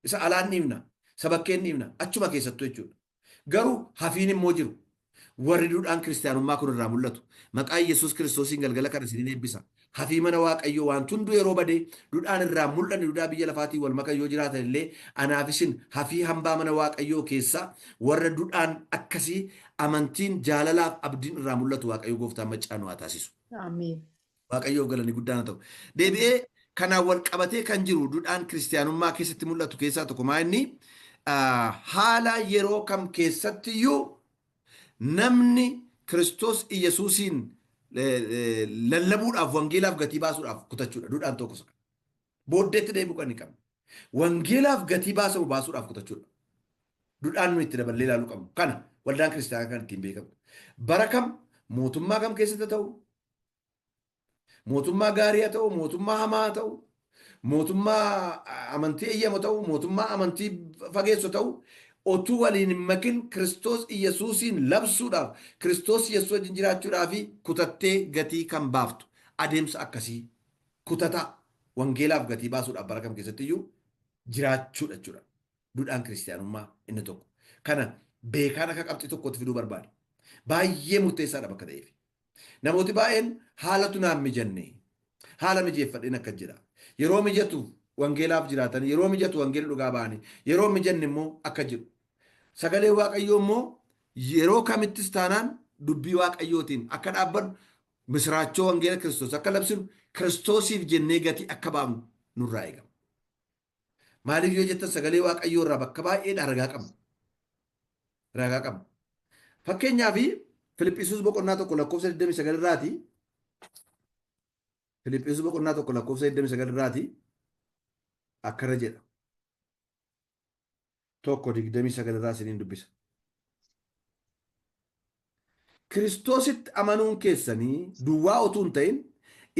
Isa alaan dhiifna, isa bakkeen dhiifna, achuma keessattuu jechuudha. Garuu hafiin immoo jiru. Warri duudhaan kiristiyaanummaa kun irraa mul'atu. Maqaa Yesuus Kiristoosiin galgala kana isiniin eebbisa. Hafii mana Waaqayyoo waan hunduu yeroo badee duudhaan irraa mul'anne duudhaa biyya lafaatiin wal makan yoo jiraatan illee anaaf isin hafii hambaa mana Waaqayyoo keessaa warra duudhaan akkasii amantiin jaalalaaf abdiin irraa mul'atu Waaqayyo gooftaan maccaa nu haa taasisu. Ameen. Waaqayyoof galanni guddaan haa ta'u. Deebi'ee kanaan wal qabatee kan jiru duudhaan kiristiyaanummaa keessatti mul'atu keessaa tokko maa inni haala yeroo kam keessatti iyyuu namni Kiristoos Iyyasuusiin lallabuudhaaf wangeelaaf gatii baasuudhaaf kutachuudha. Duudhaan tokko isa. Booddeetti deebi'uu kan hin qabne. Wangeelaaf gatii baasamu baasuudhaaf kutachuudha. Dudhaan nuyi itti daballee ilaaluu qabnu. Kana waldaan kiristaanaa kan ittiin beekamtu. Bara kam mootummaa kam keessatti ta'u, mootummaa gaarii haa ta'u, mootummaa hamaa haa ta'u, mootummaa amantii eeyyamu ta'u, mootummaa amantii fageessu ta'u, otuu waliin hin makin Kiristoos Iyyasuusiin labsuudhaaf, Kiristoos Yesuus wajjin jiraachuudhaaf kutattee gatii kan baaftu adeemsa akkasii kutataa wangeelaaf gatii baasuudhaaf bara kam keessatti iyyuu jiraachuudha jechuudha. Dudhaan kiristiyaanummaa inni tokko. Kana beekaan akka qabxii tokkootti fiduu barbaada. Baay'ee murteessaadha bakka ta'eef. Namooti baay'een haalatu naan mijanne, haala mijeeffadheen akkas jedha. Yeroo mijatu wangeelaaf jiraatan, yeroo mijatu wangeela dhugaa ba'anii, yeroo mijanne immoo akka jedhu. Sagalee Waaqayyoo immoo yeroo kamittis taanaan dubbii Waaqayyootiin akka dhaabbannu, misiraachoo wangeela Kiristoos akka labsinu, Kiristoosiif jennee gatii akka baafnu nurraa eegama. Maaliif yoo jettan sagalee Waaqayyoo irraa bakka baay'eedhaa ragaa qabna. Ragaa qabna. Fakkeenyaaf Filiphiisuus boqonnaa 1 lakkoofsa 29 irraati. Filiphiisuus boqonnaa 1 lakkoofsa 29 irraati akkana jedha. 1:29 irraa isiniin dubbisa. Kiristoositti amanuun keessanii duwwaa utuu hin ta'in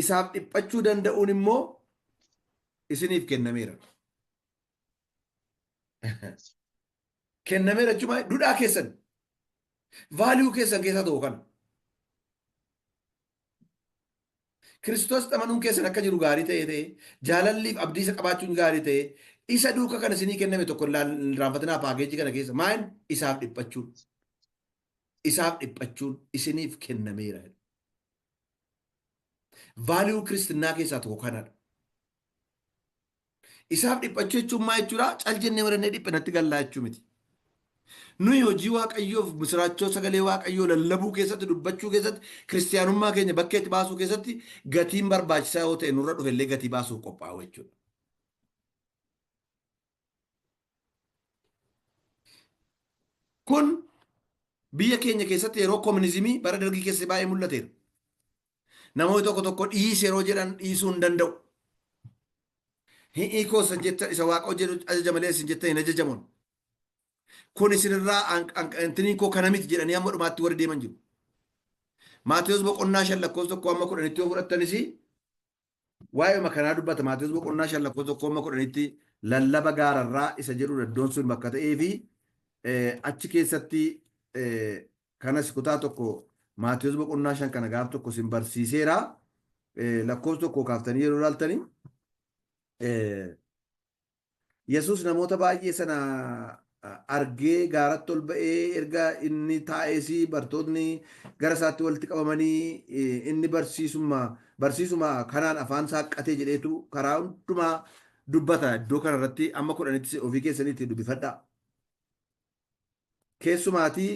isaaf dhiphachuu danda'uun immoo isiniif kennameera. Kennameera jechuun maali? Dudhaa keessan, vaaliyuu keessan keessaa tokko kana. Kiristoos amanuun keessan akka jiru gaarii ta'ee ta'ee jaalalliif abdii isa qabaachuun gaarii ta'ee isa duuka kan isinii kenname tokko hin irraanfatinaa paakeejii kana keessa maal isaaf dhiphachuun isaaf dhiphachuun isiniif kennameera. Vaaliyuu kiristinnaa keessaa tokko kanadha. Isaaf dhiphachuu jechuun maal jechuudha? Cal jennee marannee dhiphinatti gallaa jechuu miti. Nuyi hojii Waaqayyoof misiraachoo sagalee Waaqayyoo lallabuu keessatti, dubbachuu keessatti, kiristiyaanummaa keenya bakkeetti baasuu keessatti gatiin barbaachisaa yoo ta'e nurra dhufe illee gatii baasuuf qophaa'u jechuudha. Kun biyya keenya keessatti yeroo kominizimii bara dargii keessa baay'ee mul'ateera. Namoonni tokko tokko dhiisi yeroo jedhan dhiisuu hin danda'u. Hi'ii koo isin jettan isa waaqa hojjetu ajaja malee isin jettan hin ajajamuun. Kun isinirraa intiniin koo kana miti jedhanii hamma dhumaatti warri deeman jiru. Maatewos boqonnaa 5 lakkoofsa 1 hamma 10tti yoo fudhattanis waa'eema kanaa dubbata. Maatewos boqonnaa 5 lakkoofsa 1 hamma 10tti lallaba gaararraa isa jedhudha iddoon sun bakka ta'ee fi achi keessatti kanas kutaa tokko Maatewos boqonnaa 5 kana gaaf tokko isin barsiiseera. Lakkoofsa tokko kaaftanii yeroo ilaaltanii Yesuus namoota baay'ee sana argee gaaratti ol ba'ee erga inni taa'ees bartootni gara isaatti walitti qabamanii inni barsiisuma barsiisuma kanaan afaan saaqqatee jedheetu karaa hundumaa dubbata. Iddoo kanarratti amma 10tti ofii keessaniitti dubbifadhaa. Keessumaatii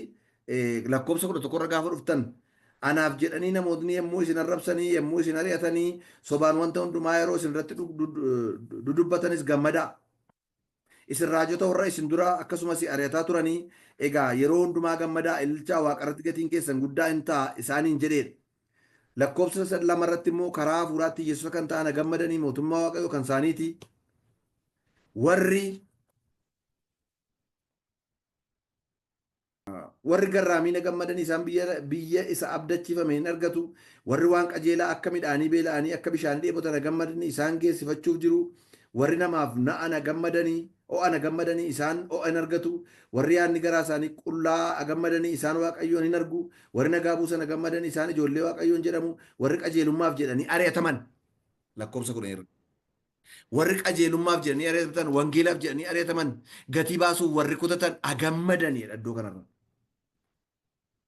lakkoofsa 11 irra gaafa dhuftan anaaf jedhanii namootni yommuu isin arrabsanii, yommuu isin ari'atanii, sobaan wanta hundumaa yeroo isin irratti dudubbatanis gammadaa. Isin raajota warra isin dura akkasumas ari'ataa turanii, egaa yeroo hundumaa gammadaa, ililchaa, waaqarratti gatiin keessan guddaa in ta'a isaaniin jedheedha. Lakkoofsa 2 irratti immoo karaa hafuuraatti hiyyeessota kan ta'an gammadanii mootummaa Waaqayyoo kan isaaniiti. Warri Warri garraamii na gammadanii isaan biyya isa abdachiifame hin argatu. Warri waan qajeelaa akka midhaanii beela'anii akka bishaanii dheebotan na gammadanii isaan geessifachuuf jiru. Warri namaaf na'a na gammadanii o'a na gammadanii isaan o'a hin argatu. Warri yaadni garaa isaanii qullaa gammadanii isaan Waaqayyoon hin argu. Warri nagaa buusan na gammadanii isaan ijoollee Waaqayyoon jedhamu. Warri qajeelummaaf jedhanii ari'ataman. Lakkoofsa 10 irra. Warri qajeelummaaf jedhanii ari'atan, wangeelaaf jedhanii ari'ataman, gatii baasuuf warri kutatan agammadanidha iddoo kanarra.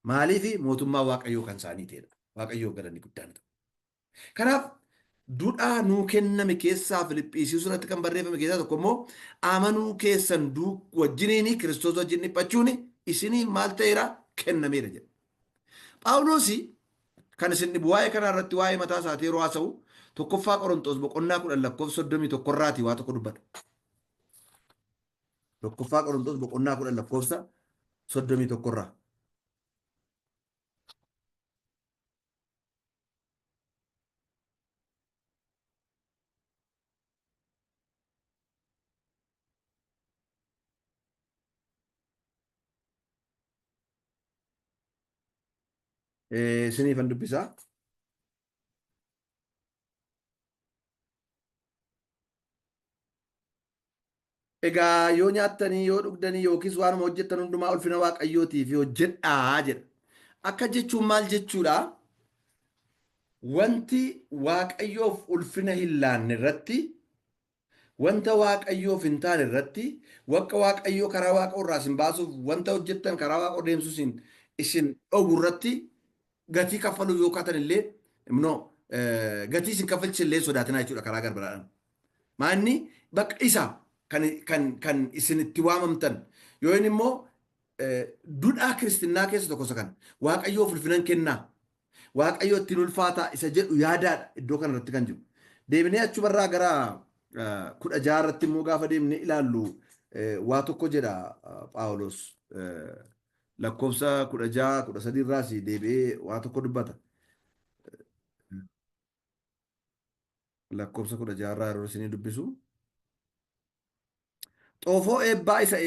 Maaliif mootummaa Waaqayyoo kan isaanii ta'edha. Waaqayyoof galanni guddaan ta'u. Kanaaf duudhaa nuu kenname keessaa Filiphiisius irratti kan barreeffame keessaa tokko immoo amanuu keessan wajjiniin Kiristoos wajjin dhiphachuun isiniif maal ta'eera kennameera jedha. Phaawulos kan isin dhibu waa'ee kanaa irratti waa'ee mataa isaatii yeroo haasa'u tokkoffaa Qorontos boqonnaa 10 lakkoofsa 31 irraatii waa tokko dubbata. Tokkoffaa Qorontos boqonnaa 10 lakkoofsa 31 irraa. Isiniifan dubbisaa. Egaa yoo nyaattanii yoo dhugdanii yookiis waanuma hojjettan hundumaa ulfina Waaqayyootiif hojjedhaa jedha. Akka jechuun maal jechuudha? Wanti Waaqayyoof ulfina hin laanne irratti Wanta Waaqayyoof hin taane irratti, waqqa Waaqayyoo karaa Waaqa irraa isin baasuuf wanta hojjettan karaa Waaqa deemsuu isin isin dhowwu irratti gatii kaffaluu yoo kaatan illee no gatii isin kaffalchisan illee sodaatinaa jechuudha karaa garbiraadhaan. Maanni bakka isa kan kan kan isin itti waamamtan yoo inni immoo dudhaa kiristinnaa keessa tokko isa kana Waaqayyoof ulfinan kennaa Waaqayyo ittiin ulfaataa isa jedhu yaadaadha iddoo kana irratti kan jiru. Deebinee achumarraa gara 16 irratti immoo gaafa deemnee ilaallu waa tokko jedha Phaawulos lakkoofsa 16 13 irraas deebi'ee waa tokko dubbata. Lakkoofsa 16 irraa yeroo isinii dubbisu. Xoofoo eebbaa isa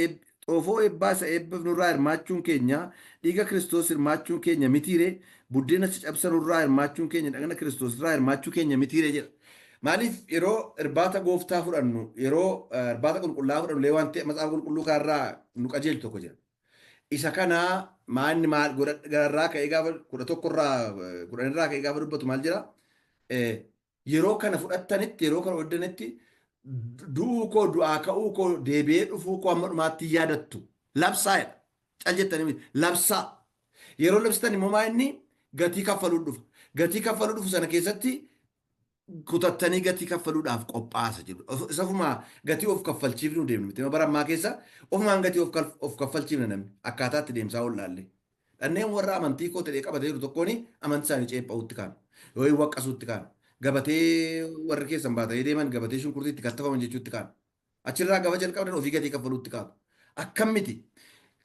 xoofoo eebbaa isa eebbifnurraa hirmaachuun keenya dhiiga Kiristoos hirmaachuun keenya mitiire buddeena isa cabsanurraa hirmaachuun keenya dhagna Kiristoos irraa hirmaachuu keenya mitiire jedha. Maaliif yeroo irbaata gooftaa fudhannu yeroo irbaata qulqullaa'aa fudhannu illee waan ta'e macaafa qulqulluu kanarraa nu qajeelchu tokko jira. Isa kana maanni maal gararraa ka'ee gaafa 11 irraa 10 irraa ka'ee gaafa dubbatu maal jedha? Yeroo kana fudhattanitti, yeroo kana hojjetanitti du'uu koo, du'aa ka'uu koo, deebi'ee dhufuu koo hamma dhumaatti yaadattu. Labsaa jedha. Cal jettanii miti. Labsaa. Yeroo labsitan immoo maa inni gatii kaffaluu dhufa. Gatii kaffaluu dhufu sana keessatti kutattanii gatii kaffaluudhaaf qophaa'aa jedhu. Isa ofumaa gatii of kaffalchiifnu deemnu miti. Bara ammaa keessa ofumaan gatii of kaffalchiifna namni akkaataa itti deemsaa wallaallee. Dhanneen warra amantii koo ta'ee qabatee jiru tokkoon amantii isaanii ceepha'uutti kaanu. Yoo hin waqqasuutti kaanu. Gabatee warri keessan baatanii deeman gabatee shunkurtii itti kattafaman jechuutti kaanu. Achirraa gaafa jalqabdan ofii gatii kaffaluutti kaatu. Akkam miti.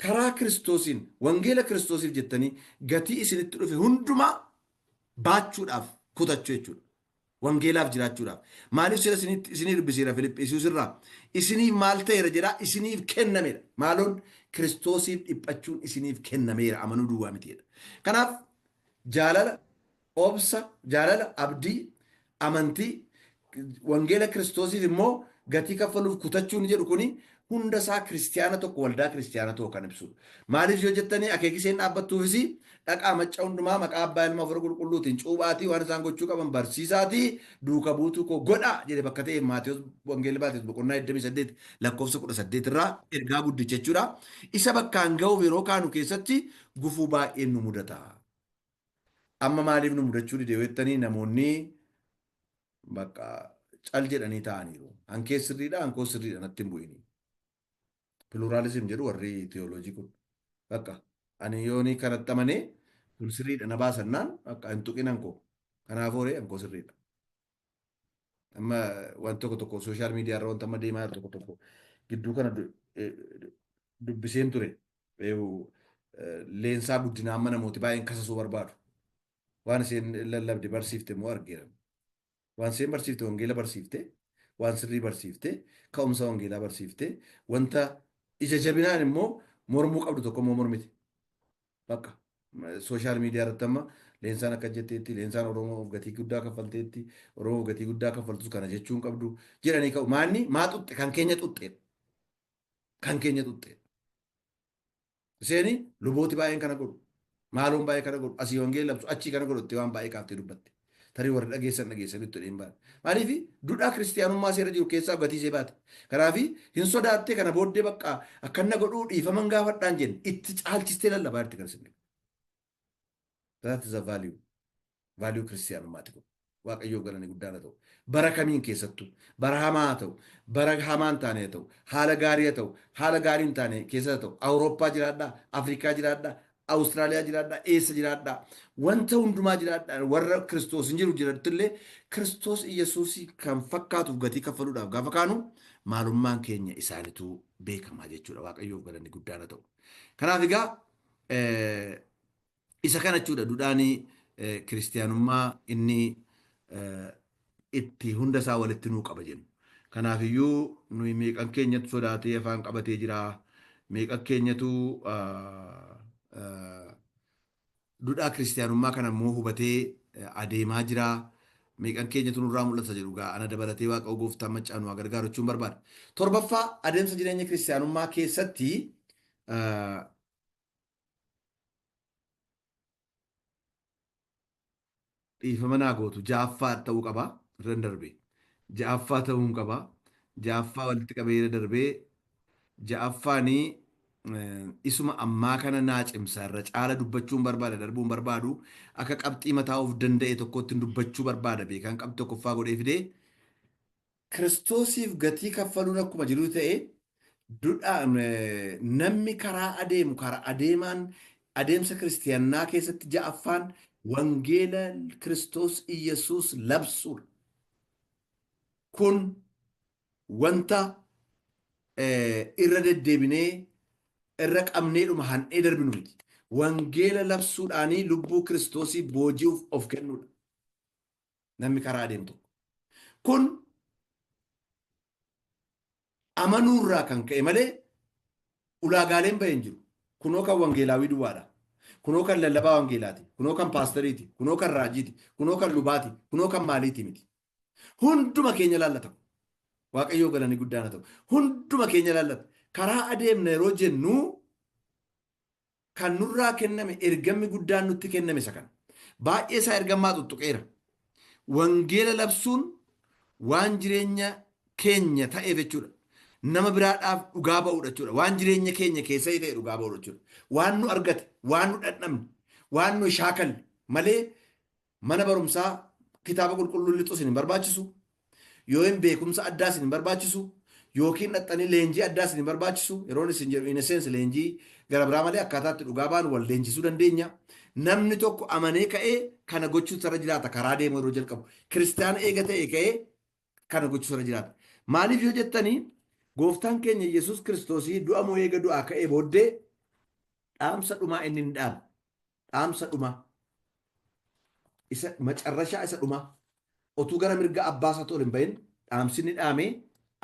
Karaa Kiristoosiin, wangeela Kiristoosiif jettanii gatii isinitti dhufe hundumaa baachuudhaaf kutachuu jechuudha. Wangeelaaf jiraachuudhaaf. Maaliif sila isinii dubbiseera Filiphisiiyuus irraa? Isiniif maal ta'eera jedhaa? Isiniif kennameera. Maaloon? Kiristoosiif dhiphachuun isiniif kennameera, amanuu duwwaa miti jedha. Kanaaf jaalala, obsa, jaalala, abdii, amantii, wangeela Kiristoosiif immoo gatii kaffaluuf kutachuun jedhu kuni hunda isaa kiristiyaana tokko, waldaa kiristiyaana tokko kan ibsudha. Maaliif yoo jettanii, akeekiseen dhaabbattuufis dhaqaa macca hundumaa maqaa abbaa, ilma, hafuura qulqulluutiin cuuphaatii, waan isaan gochuu qaban barsiisaatii, duuka buutuu koo godhaa jedhe bakka ta'e Maatewos, Wangeelli Maatewos boqonnaa 28 lakkoofsa 18 irraa ergaa guddicha jechuudha. Isa bakkaan ga'uuf yeroo kaanu keessatti gufuu baay'een nu mudata. Amma maaliif nu mudachuu dide yoo jettanii, namoonni bakka cal jedhanii taa'aniiru. Hankee sirriidha, hankoo sirriidha natti hin bu'ini. Pluralism jedhu warri theology kun. Bakka ani yoonii kanatti amanee kun sirriidha na baasannaan bakka hin tuqinan koo. Kanaafuu ree hankoo sirriidha. Amma waan tokko tokko social media irra wanta amma deemaa jiru tokko tokko gidduu kana dubbiseen ture. Leensaa Guddinaa amma namooti baay'een kasasuu barbaadu. Waan isheen lallabde, barsiifte immoo argeera. Waan isheen barsiifte, wangeela barsiifte, waan sirrii barsiifte, ka'umsa wangeelaa barsiifte, wanta ija jabinaan immoo mormuu qabdu tokko immoo mormite. Bakka social media irratti amma Leensaan akka jetteetti, Leensaan Oromoof gatii guddaa kaffalteetti, Oromoof gatii guddaa kaffaltus kana jechuu hin qabdu jedhanii ka'u. Maanni maa xuxxe? Kan keenya xuxxe. Kan keenya xuxxe. Isheen lubooti baay'een kana godhu. Maaloon baay'ee kana godhu. Asii wangeela labsu, achii kana godhu itti waan baay'ee kaaftee dubbatte. Tarii warri dhageessan dhageessanitti jedheen baate. Maaliif? Duudhaa kiristiyaanummaa seera jiru keessaa gatii ishee baate. Kanaaf hin sodaattee kana booddee bakka akkanna godhuu dhiifaman gaafadhaan jenne itti caalchistee lallabaa jirti kan isin. That is a value. Value kiristiyaanummaati kun. Waaqayyoof galanni guddaan haa ta'u. Bara kamiin keessattuu, bara hamaa haa ta'u, bara hamaa hin taane haa ta'u, haala gaarii haa ta'u, haala gaarii hin taane keessa haa ta'u, Awurooppaa jiraadhaa, Afrikaa jiraadhaa, Awustiraaliyaa jiraadhaa, eessa jiraadhaa, wanta hundumaa jiraadhaa, warra Kiristoos hin jiru jirattillee Kiristoos Iyyasuusii kan fakkaatuuf gatii kaffaluudhaaf gaafa kaanu maalummaan keenya isaanitu beekamaa jechuudha. Waaqayyoof galanni guddaan haa ta'u. Kanaaf egaa isa kana jechuudha duudhaan kiristiyaanummaa inni itti hunda isaa walitti nuu qaba jennu. Kanaaf iyyuu nuyi meeqan keenyatu sodaatee afaan qabatee jira. Meeqan keenyatu duudhaa kiristiyaanummaa kana immoo hubatee adeemaa jira. Meeqan keenyatu nurraa mul'ata jedhu gaa ana dabalatee Waaqa gooftaan maccaa nu haa gargaaru jechuun barbaada. Torbaffaa, adeemsa jireenya kiristiyaanummaa keessatti dhiifama naa gootu, ja'affaa ta'uu qaba, irra darbe. Ja'affaa ta'uu qaba. Ja'affaa walitti qabee irra darbee ja'affaanii isuma ammaa kana naa cimsa, irra caala dubbachuun barbaada, darbuun barbaadu, akka qabxii mataa of danda'e tokkotti dubbachuu barbaada. Beekaan qabxii tokkoffaa godhee fidee Kiristoosiif gatii kaffaluun akkuma jiru ta'e, dudhaa namni karaa adeemu, karaa adeemaan adeemsa kiristiyaannaa keessatti ja'affaan wangeela Kiristoos Iyyasuus labsuudha. Kun wanta irra deddeebinee irra qabneedhuma handhee darbinu miti. Wangeela labsuudhaanii lubbuu Kiristoosii booji'uuf of kennuudha. Namni karaa adeemu tokko. Kun amanuurraa kan ka'e malee ulaagaaleen bahee hin jiru. Kunoo kan wangeelaawii duwwaadha. Kunoo kan lallabaa wangeelaati. Kunoo kan paasteriiti. Kunoo kan raajiiti. Kunoo kan lubaati. Kunoo kan maaliiti miti. Hunduma keenya laallata. Waaqayyoo galanii guddaan haa ta'u. Hunduma keenya laallata. Karaa adeemna yeroo jennu kan nurraa kenname, ergamni guddaan nutti kenname isa kana. Baay'ee isaa ergamaa tuttuqeera. Wangeela labsuun waan jireenya keenya ta'eef jechuudha. Nama biraadhaaf dhugaa ba'uudha jechuudha. Waan jireenya keenya keessa ta'e dhugaa ba'uudha jechuudha. Waan nu argate, waan nu dhandhamne, waan nu shaakalle malee mana barumsaa kitaaba qulqulluu lixuu isin hin barbaachisu. Yookiin beekumsa addaa isin hin barbaachisu. Yookiin dhaxxanii leenjii addaa isin hin barbaachisu. Yeroon isin jedhu, in a sense, leenjii gara biraa malee akkaataa itti dhugaa ba'an wal leenjisuu dandeenya. Namni tokko amanee ka'ee kana gochuutu irra jiraata karaa deemu yeroo jalqabu. Kiristaana eega ta'e ka'ee kana gochuutu irra jiraata. Maaliif yoo jettanii, gooftaan keenya Yesuus Kiristoosii du'a mo'ee eega du'aa ka'ee booddee Dhaamsa dhumaa inni hin dhaamu. Dhaamsa dhumaa. Isa macarrashaa isa dhumaa. Otuu gara mirga abbaa isaatti ol hin bahin dhaamsi inni dhaame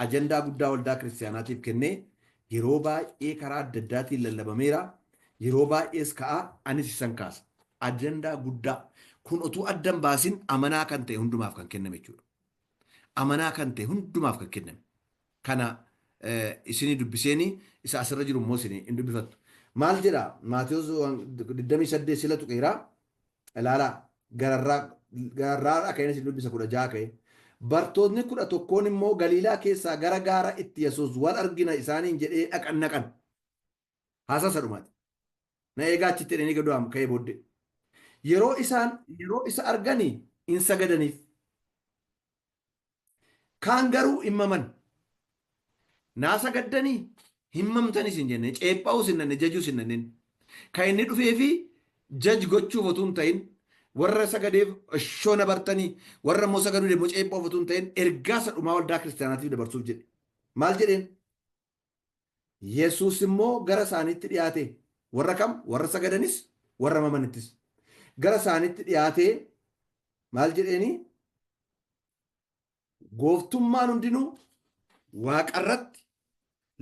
ajandaa guddaa waldaa kiristaanaatiif kennee yeroo baay'ee karaa adda addaatiin lallabameera. Yeroo baay'ees ka'a anis isan kaasa. Ajandaa guddaa kun otuu adda hin baasin amanaa kan ta'e hundumaaf kan kenname jechuudha. Amanaa kan ta'e hundumaaf kan kenname. Kana isinii dubbiseeni isa asirra jiru immoo isinii hin dubbifattu. Maal jedha Maatewos 28 sila tuqeera. Ilaalaa gararraa gararraa ka'een isin dubbisa 16 ka'e. Bartootni 11n immoo Galiilaa keessaa gara gaara itti Yesuus wal argina isaaniin jedhee dhaqan naqan. Haasaa isa dhumaati. Na eegaa achitti jedhanii gad du'aa ka'ee booddee. Yeroo isaan yeroo isa arganii in sagadaniif. Kaan garuu hin maman. Naa sagaddanii hin mamtanis hin jenne, ceepha'uus hin nanne, jajuus hin nanneen. Kan inni dhufee fi jaj gochuuf otuu hin ta'in, warra sagadeef ishoo na bartanii, warra immoo sagaduu immoo ceepha'uuf otuu hin ta'in, ergaa isa dhumaa waldaa kiristaanaatiif dabarsuuf jedhe. Maal jedheen? Yesuus immoo gara isaaniitti dhiyaate. Warra kam? Warra sagadanis, warra mamanittis. Gara isaaniitti dhiyaatee maal jedheeni? Gooftummaan hundinuu waaqarratti,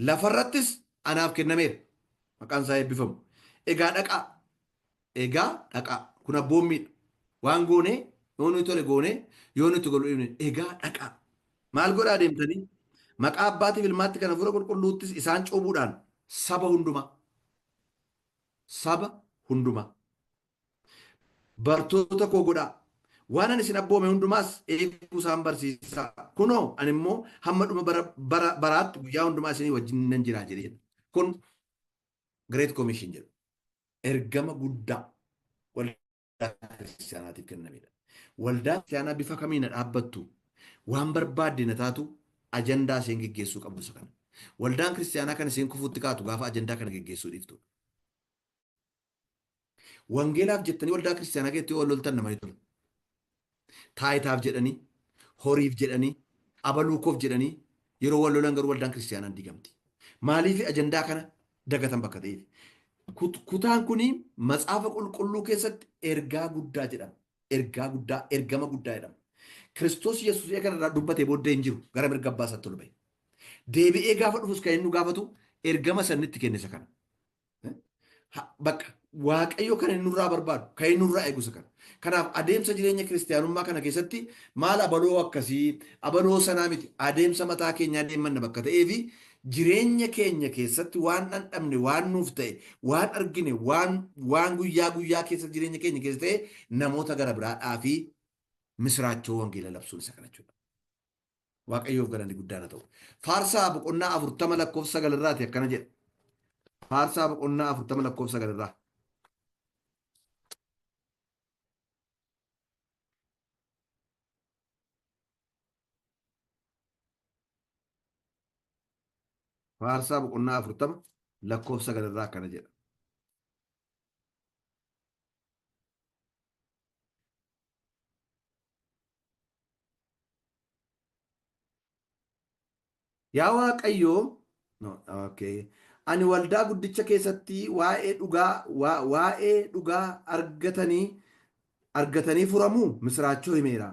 lafarrattis anaaf kennameera. Maqaan isaa eebbifamu. Egaa dhaqaa. Egaa dhaqaa. Kun abboommiidha. Waan goonee, yoo nuyi tole goonee, yoo nuti godhu dhiifne. Egaa dhaqaa. Maal godhaa deemtanii? Maqaa Abbaatiif Ilmaatti kan Hafuura Qulqulluuttis isaan cuuphuudhaan saba hundumaa. Saba hundumaa. Bartoota koo godhaa. Waan ani isin abboome hundumaas eeguu isaan barsiisaa. Kunoo, ani immoo hamma dhuma bara, bara baraatti guyyaa hundumaa isinii wajjin nan jira jedhee jedha. Kun Great Commission jedhu. Ergama guddaa waldaa kiristaanaatiif kennamedha. Waldaa kiristaanaa bifa kamiin na dhaabbattu waan barbaadde na taatu ajandaa isheen geggeessuu qabdu isa kana. Waldaan kiristaanaa kan isheen kufuutti kaatu gaafa ajandaa kana geggeessuu dhiiftudha. Wangeelaaf jettanii waldaa kiristaanaa keessatti yoo loltan nama ni tola. Taayitaaf jedhanii, horiif jedhanii, abaluu koof jedhanii yeroo wal lolan garuu waldaan kiristaanaa hin diigamti. Maaliif ajandaa kana dagatan bakka ta'eef. Kutaan kuni macaafa qulqulluu keessatti ergaa guddaa jedhama. Ergaa guddaa, ergama guddaa jedhama. Kiristoos Yesuus eega kanarraa dubbatee booddee hin jiru gara mirga abbaa isaatti ol ba'e. Deebi'ee gaafa dhufus kan inni nu gaafatu ergama sannitti kenne isa kana. Bakka Waaqayyo kan inni nurraa barbaadu, kan inni nurraa eegu isa kana. Kanaaf adeemsa jireenya kiristiyaanummaa kana keessatti maal abaloo akkasii, abaloo sanaa miti, adeemsa mataa keenyaa deemanna bakka ta'ee fi jireenya keenya keessatti waan dhandhamne, waan nuuf ta'e, waan argine, waan waan guyyaa guyyaa keessa jireenya keenya keessa ta'e namoota gara biraadhaa fi misiraachoo wangeela labsuun isa kana jechuudha. Waaqayyoof galanni guddaan haa ta'u. Faarsaa boqonnaa 40 lakkoofsa 9 irraati akkana jedha. Faarsaa boqonnaa 40 lakkoofsa 9 irraa. Faarsaa boqonnaa 40 lakkoofsa 9 irraa akkana jedha. Yaa Waaqayyo, no, okay. Ani waldaa guddicha keessatti waa'ee dhugaa waa'ee dhugaa argatanii argatanii furamuu misiraachoo himeera.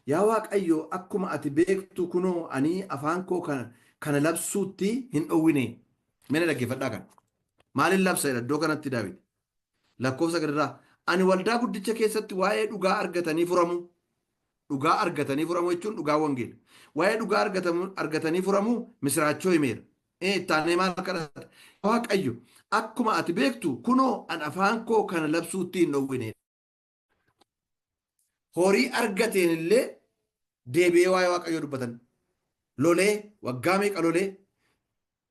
Yaa Waaqayyo, akkuma ati beektu kunoo ani afaan koo kana, kana labsuutti hin dhowwine. Mee na dhaggeeffadhaa kana. Maaliin labsa jedha iddoo kanatti Daawit. Lakkoofsa gadirraa. Ani waldaa guddicha keessatti waa'ee dhugaa argatanii furamuu. Dhugaa argatanii furamuu jechuun dhugaa wangeela. Waa'ee dhugaa argatanii furamuu misiraachoo himeera. Itti aanee maal kadhata? Waaqayyo, akkuma ati beektu kunoo an afaan koo kana labsuutti hin dhowwine. Horii argateen illee deebi'ee waa'ee Waaqayyoo dubbatan. Lolee, waggaa meeqa lolee,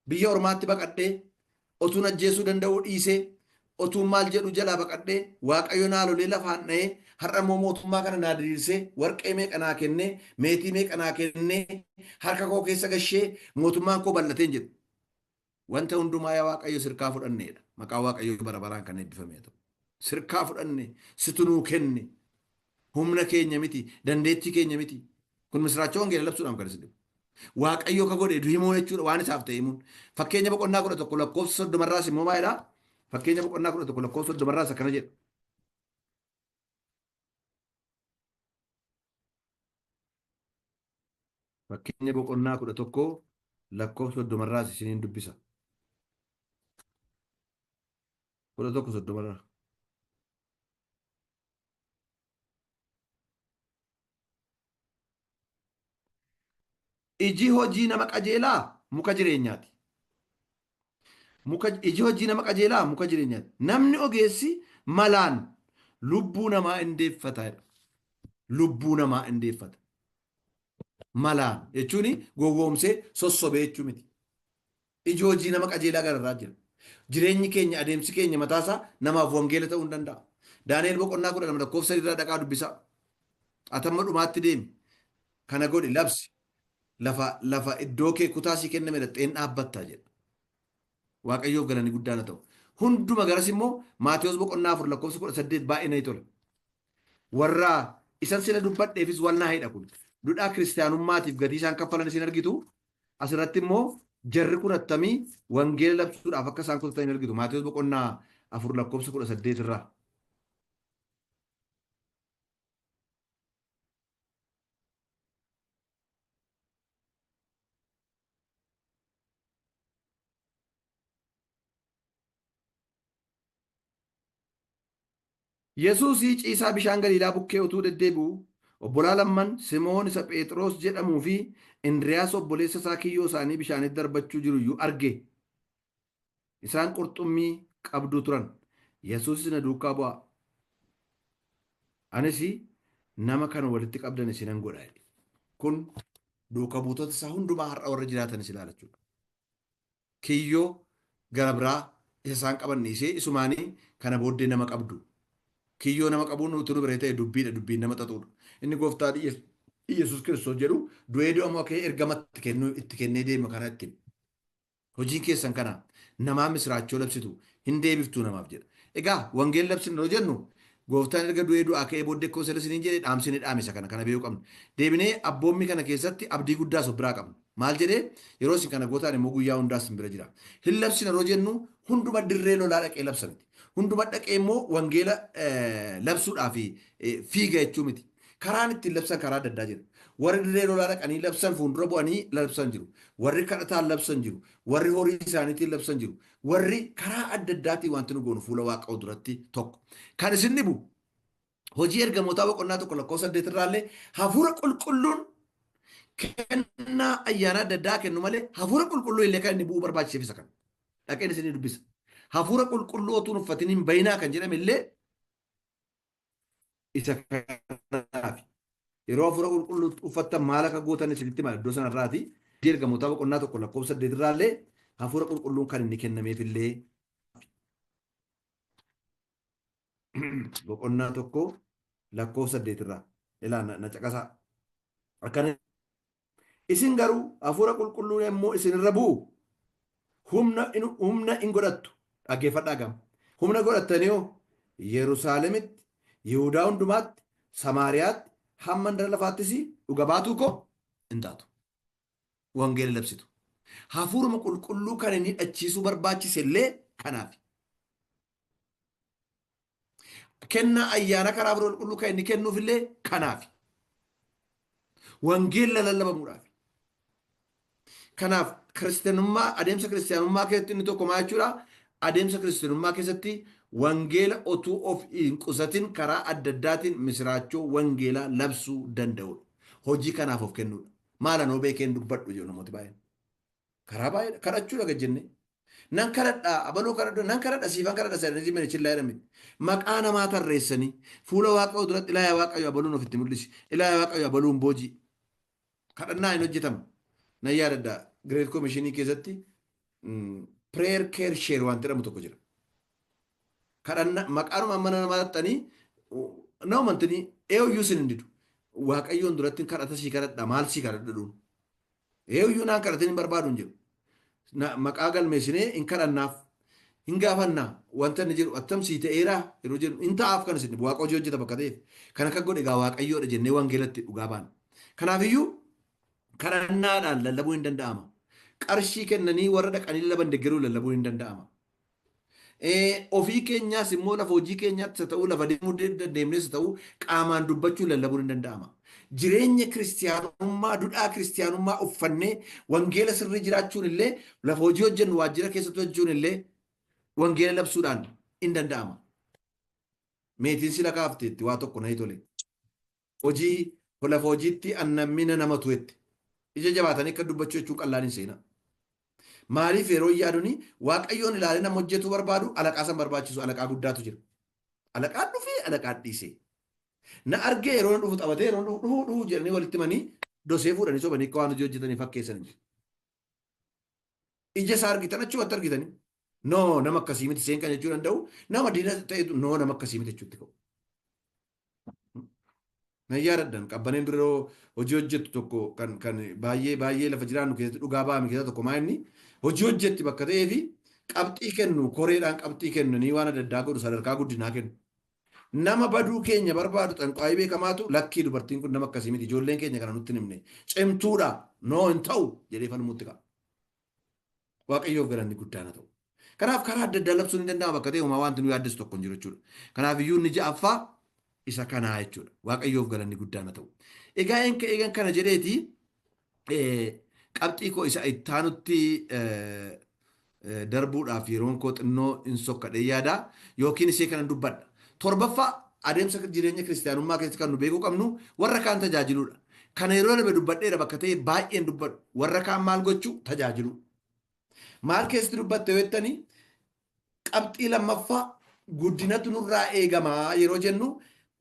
biyya ormaatti baqadhee, otuun ajjeesuu danda'uu dhiisee, otuun maal jedhu jalaa baqadhee, Waaqayyo naa lolee lafaan dha'ee, har'a immoo mootummaa kana naa diriirsee, warqee meeqa naa kennee, meetii meeqa naa kennee, harka koo keessa gashee, mootummaan koo bal'ateen jedhu. Wanta hundumaa yaa Waaqayyo sirkaa fudhanneedha. Maqaan Waaqayyoo bara baraan kan eebbifame haa ta'u. Sirkaa fudhanne, situ nuu kenne. Humna keenya miti, dandeettii keenya miti. Kun misiraachoo wangeela labsuudhaaf kan isin dhibu. Waaqayyo ka godhe himuu jechuudha waan isaaf ta'e himuun. Fakkeenya boqonnaa 11 lakkoofsa 30 irraas immoo maalidha? Fakkeenya boqonnaa 11 lakkoofsa 30 irraas akkana jedha. Fakkeenya boqonnaa 11 lakkoofsa 30 irraas isiniin dubbisa. 11 30 irraa. Iji hojii nama qajeelaa muka jireenyaati. Muka, iji hojii nama qajeelaa muka jireenyaati. Namni ogeessi malaan lubbuu namaa in deeffata jedha. Lubbuu namaa in deeffata. Malaan jechuun gowwoomsee sossobee jechuu miti. Iji hojii nama qajeelaa gararraa jira. Jireenyi keenya adeemsi keenya mataasaa namaaf wangeela ta'uu hin danda'a. Daani'el boqonnaa 12 lakkoofsa irraa dhaqaa dubbisaa. Atamma dhumaatti deemi. Kana godhi labsi. Lafa iddoo kee kutaa sii kenname dhaqxeen dhaabbatta jedha. Waaqayyoof galanni guddaan haa ta'u. Hunduma garas immoo Maatewos boqonnaa 4 lakkoofsa 18 baay'ee natti tola. Warra isan sila dubbadheefis wal naa hidha kun. Dudhaa kiristaanummaatiif gatii isaan kaffalan isin argitu. Asirratti immoo jarri kun attamii wangeela labsuudhaaf akka isaan kutatan hin argitu. Maatewos boqonnaa 4 lakkoofsa 18 irraa. Yesuus ciisaa bishaan Galiilaa bukkee utuu deddeebi'uu, obbolaa lamman, Simoon isa Pheexiros jedhamuu fi Indiriyaas obboleessa isaa kiyyoo isaanii bishaanitti darbachuu jiru iyyuu arge. Isaan qurxummii qabduu turan. Yesuusis na duukaa bu'aa. Anis nama kan walitti qabdan isinan godha jedhe. Kun duuka buutota isaa hundumaa har'a warra jiraatanis ilaala jechuudha. Kiyyoo gara biraa isa isaan qaban dhiisee isumaanii kana booddee nama qabdu. Kiyyoo nama qabuun utuu nu bira ta'e dubbiidha dubbiin nama xaxuudha. Inni gooftaa Iyyasuus Kiristoos jedhu du'ee du'amoo ka'ee ergamatti kennuu itti kennee deema kana ittiin. Hojiin keessan kana namaa misiraachoo labsitu hin deebiftuu namaaf jedha. Egaa wangeela labsina yeroo jennu gooftaan erga du'ee du'aa ka'ee booddee akkuma sila isiniin jedhe dhaamsi dhaame isa kana kana beekuu qabna. Deebinee abboommii kana keessatti abdii guddaas of biraa qabna. Maal jedhee yeroo isin kana gootaan immoo guyyaa hundaas isin bira jira. Hin labsina yeroo jennu hunduma dirree lolaa dhaqee labsa miti. Hunduma dhaqee immoo wangeela labsuudhaaf fiiga jechuu miti. Karaan ittiin labsan karaa adda addaa jira. Warri dirree lolaa dhaqanii labsan fuuldura bu'anii labsan jiru. Warri kadhataan labsan jiru. Warri horii isaaniitiin labsan jiru. Warri karaa adda addaatiin wanti nu goonu fuula Waaqayyoo duratti tokko. Kan isin dhibu hojii ergamootaa boqonnaa 1 lakkoofsa 8 irraallee hafuura qulqulluun kennaa ayyaana adda addaa kennu malee hafuura qulqulluu illee kan inni bu'uu barbaachiseef isa kana. Dhaqeen isinii dubbisa. Hafuura qulqulluu otuu hin uffatin hin bayinaa kan jedhame illee isa kanaaf. Yeroo hafuura qulqulluu uffattan maal akka gootan isinitti hima iddoo sanarraati. Hojii ergamootaa boqonnaa 1 lakkoofsa 8 irraallee hafuura qulqulluun kan inni kennameef illee boqonnaa 1 lakkoofsa 8 irraa ilaa na caqasaa. Akkana Isin garuu hafuura qulqulluun yommuu isin irra bu'u humna in godhattu. Dhaggeeffadhaa gama. Humna godhattanii hoo Yerusaalemitti, Yihudaa hundumaatti, Samaariyaatti, hamma mandara lafaattis dhuga baatuu koo in taatu. Wangeela labsitu. Hafuuruma qulqulluu kan inni hidhachiisuu barbaachise illee kanaaf. Kennaa ayyaana karaa hafuura qulqulluu kan inni kennuuf illee kanaaf. Wangeella lallabamuudhaaf. Kanaaf kiristiyanummaa adeemsa kiristiyanummaa keessatti inni tokko maal jechuudha? Adeemsa kiristiyanummaa keessatti wangeela otuu of hin qusatin karaa adda addaatiin misiraachoo wangeelaa labsuu danda'udha. Hojii kanaaf of kennuudha. Maal anoo beekeen dubbadhu jedhu namooti baay'een. Karaa baay'eedha. Kadhachuudha gad jennee. Nan kadhadha abaluu kadhadhu nan kadhadha siifan kadhadha sadanii mana chillaa jedhan miti. Maqaa namaa tarreessanii fuula Waaqayyoo duratti ilaa yaa Waaqayyo abaluun ofitti mul'isi. Ilaa yaa Waaqayyo abaluun boojii. Kadhannaa hin hojjetamu. Nan yaadadha Great Commissionii keessatti prayer care share waan jedhamu tokko jira. Kadhanna maqaanuma mana namaa dhaqxanii nama amantanii eeyyuu isin hin didu. Waaqayyoon duratti kadhata sii kadhadha maal sii kadhadha dhuun. Eeyyuu naan kadhatin hin barbaadu hin jedhu. Maqaa galmeessinee hin kadhannaaf. Hin gaafannaa wanta inni jedhu attam sii ta'eeraa yeroo jedhu hin ta'aaf kan isin waaqa hojii hojjeta bakka ta'eef. Kan akka godhe egaa waaqayyoodha jennee wangeelatti dhugaa baana. Kanaafiyyuu kadhannaadhaan lallabuu hin danda'ama. Qarshii kennanii warra dhaqanii lallaban deggeruu lallabuu hin danda'ama. Ofii keenyaas immoo lafa hojii keenyaattis haa ta'u, lafa deemuu deemnes haa ta'u, qaamaan dubbachuu lallabuun hin danda'ama. Jireenya kiristiyaanummaa, dudhaa kiristiyaanummaa uffannee wangeela sirrii jiraachuun illee, lafa hojii hojjennu waajjira keessatti hojjechuun illee wangeela labsuudhaan hin danda'ama. Meetiin sila kaafteetti waa tokko na tole. Hojii lafa hojiitti annammina nama tu'etti. Ija jabaatanii akka dubbachuu jechuun qallaan hin seenaa. Maaliif yeroo yaaduni Waaqayyoon ilaalee nama hojjetuu barbaadu, alaqaa san barbaachisu, alaqaa guddaatu jira. Alaqaan dhufee alaqaan dhiisee. Na argee yeroo inni dhufu taphatee, yeroo inni dhufu dhufu jedhanii walitti himanii dosee fuudhanii sobanii akka waan hojii hojjetanii fakkeessan. Ija isaa argitan, achumatti argitanii. No, nama akkasii miti seen kan jechuu danda'u, nama diina ta'etu no, nama akkasii miti jechuutti ka'u. Nan yaadadhan, Qabbaneen dura yeroo hojii hojjettu tokko kan baay'ee baay'ee lafa jiraannu keessatti dhugaa ba'ame keessaa tokko maa inni hojii hojjetti bakka ta'ee fi qabxii kennu, koreedhaan qabxii kennu ni waan adda addaa godhu, sadarkaa guddinaa kennu. Nama baduu keenya barbaadu, xanqaayii beekamaatu, lakkii, dubartiin kun nama akkasii miti, ijoolleen keenya kana nutti hin himne, cimtuudha, noo hin ta'u jedhee falmuutti ka'a. Waaqayyoof galanni guddaan haa ta'u. Kanaaf karaa adda addaa labsuun ni danda'ama bakka ta'e, homaa wanti nu yaaddessu tokko hin jiru jechuudha. Kanaaf iyyuu inni ja'affaa isa kanaa jechuudha. Waaqayyoof galanni guddaan haa ta'u. Egaa eegan kana jedheeti, qabxii koo isa ittaanutti darbuudhaaf yeroon koo xinnoo hin sokkadhee yaada, yookiin isee kanan dubbadha. Torbaffaa, adeemsa jireenya kiristaanummaa keessatti kan nu beekuu qabnu warra kaan tajaajiluudha. Kana yeroo darbe dubbadheera bakka ta'e, baay'een dubbadhu. Warra kaan maal gochuu? Tajaajiluu. Maal keessatti dubbatte yoo jettanii, qabxii lammaffaa guddinatu nurraa eegamaa yeroo jennu,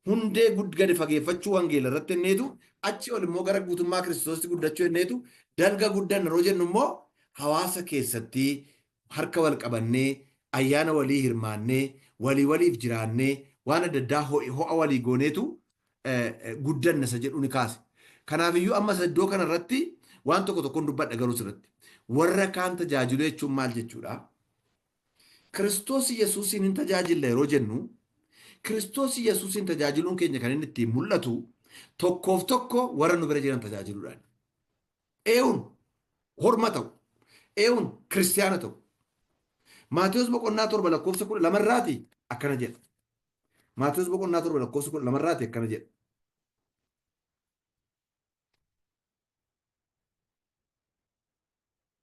hundee gadi fageeffachuu wangeela irratti jenneetu, achi ol immoo gara guutummaa Kiristoositti guddachuu jenneetu, dalga guddan yeroo jennu immoo hawaasa keessatti harka wal qabannee, ayyaana walii hirmaannee, walii waliif jiraannee, waan adda addaa ho'a walii gooneetu guddanna isa jedhu ni kaase. Kanaafiyyuu amma iddoo kana irratti waan tokko tokkoon dubbadha garuu sirriitti. Warra kaan tajaajiluu jechuun maal jechuudha? Kiristoos Yesuusiin hin tajaajilla yeroo jennu, Kiristoos Yesuusiin tajaajiluun keenya kan inni ittiin mul'atu tokkoof tokko warra nu bira jiran tajaajiluudhaan. Eewun horma ta'u, eewun kiristiyaana ta'u. Maatewos boqonnaa 7 lakkoofsa 12 irraati akkana jedha. Maatewos boqonnaa 7 lakkoofsa 12 irraati akkana jedha.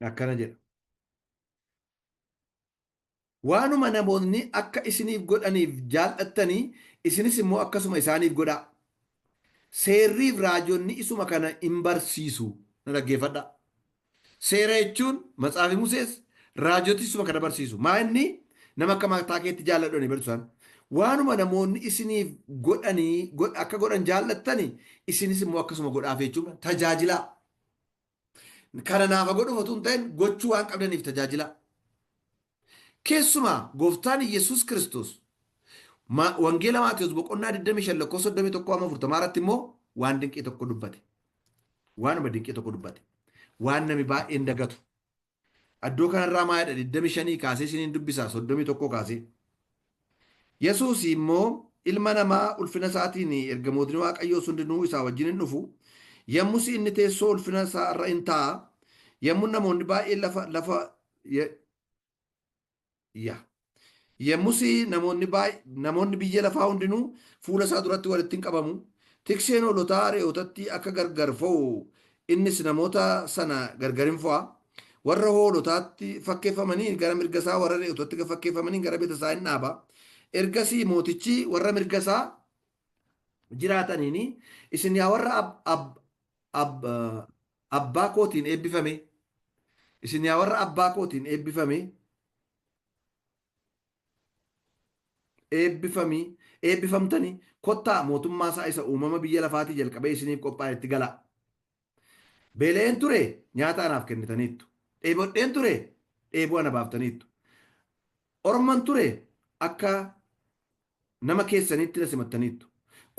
Akkana jedha. Waanuma namoonni akka isiniif godhaniif jaal'attanii, isinis immoo akkasuma isaaniif godhaa. Seerriif raajonni isuma kana in barsiisu. Na dhaggeeffadhaa. Seera jechuun matsaafi Musees, raajotis isuma kana barsiisu. Maa inni nama akka mataa keetti jaalladhu ani barsiisan. Waanuma namoonni isiniif godhanii akka godhan jaallattanii, isinis immoo akkasuma godhaaf jechuun tajaajilaa. Kana naafa godhuuf otoo hin ta'in, gochuu waan qabdaniif tajaajilaa. Keessumaa gooftaan Yesuus Kiristoos Wangeela Maatewos boqonnaa 25 lakkoofsa 31 amma 40 irratti immoo waan dinqii tokko dubbate. Waanuma dinqii tokko dubbate. Waan nami baay'een dagatu. Iddoo kanarraa maa jedha? 25 kaasee isiniin dubbisaa, 31 kaasee. Yesuus immoo, ilma namaa ulfina isaatiin ergamootni Waaqayyoo hundinuu isaa wajjin hin dhufu. Yommus inni teessoo ulfina isaa irra in taa'a. Yommuu namoonni baay'een lafa lafa ya. Yommus namoonni biyya lafaa hundinuu fuula isaa duratti walitti hin qabamu. Tikseen hoolotaa re'ootatti akka gargar fo'u, innis namoota sana gargar hin fo'a. Warra hoolotaatti fakkeeffamanii gara mirga isaa, warra re'ootatti fakkeeffamanii gara bita isaa hin dhaaba. Ergasii mootichi warra mirga isaa jiraataniin, isin yaa warra abbaa kootiin eebbifame, isin yaa warra abbaa kootiin eebbifame, eebbifamii eebbifamtanii, kottaa mootummaa isaa isa uumama biyya lafaatii jalqabee isiniif qophaa'etti galaa. Beela'een ture, nyaata anaaf kennitaniittu. Dheebodheen ture, dheebuu ana baaftaniittu. Orman ture, akka nama keessaniitti na simattaniittu.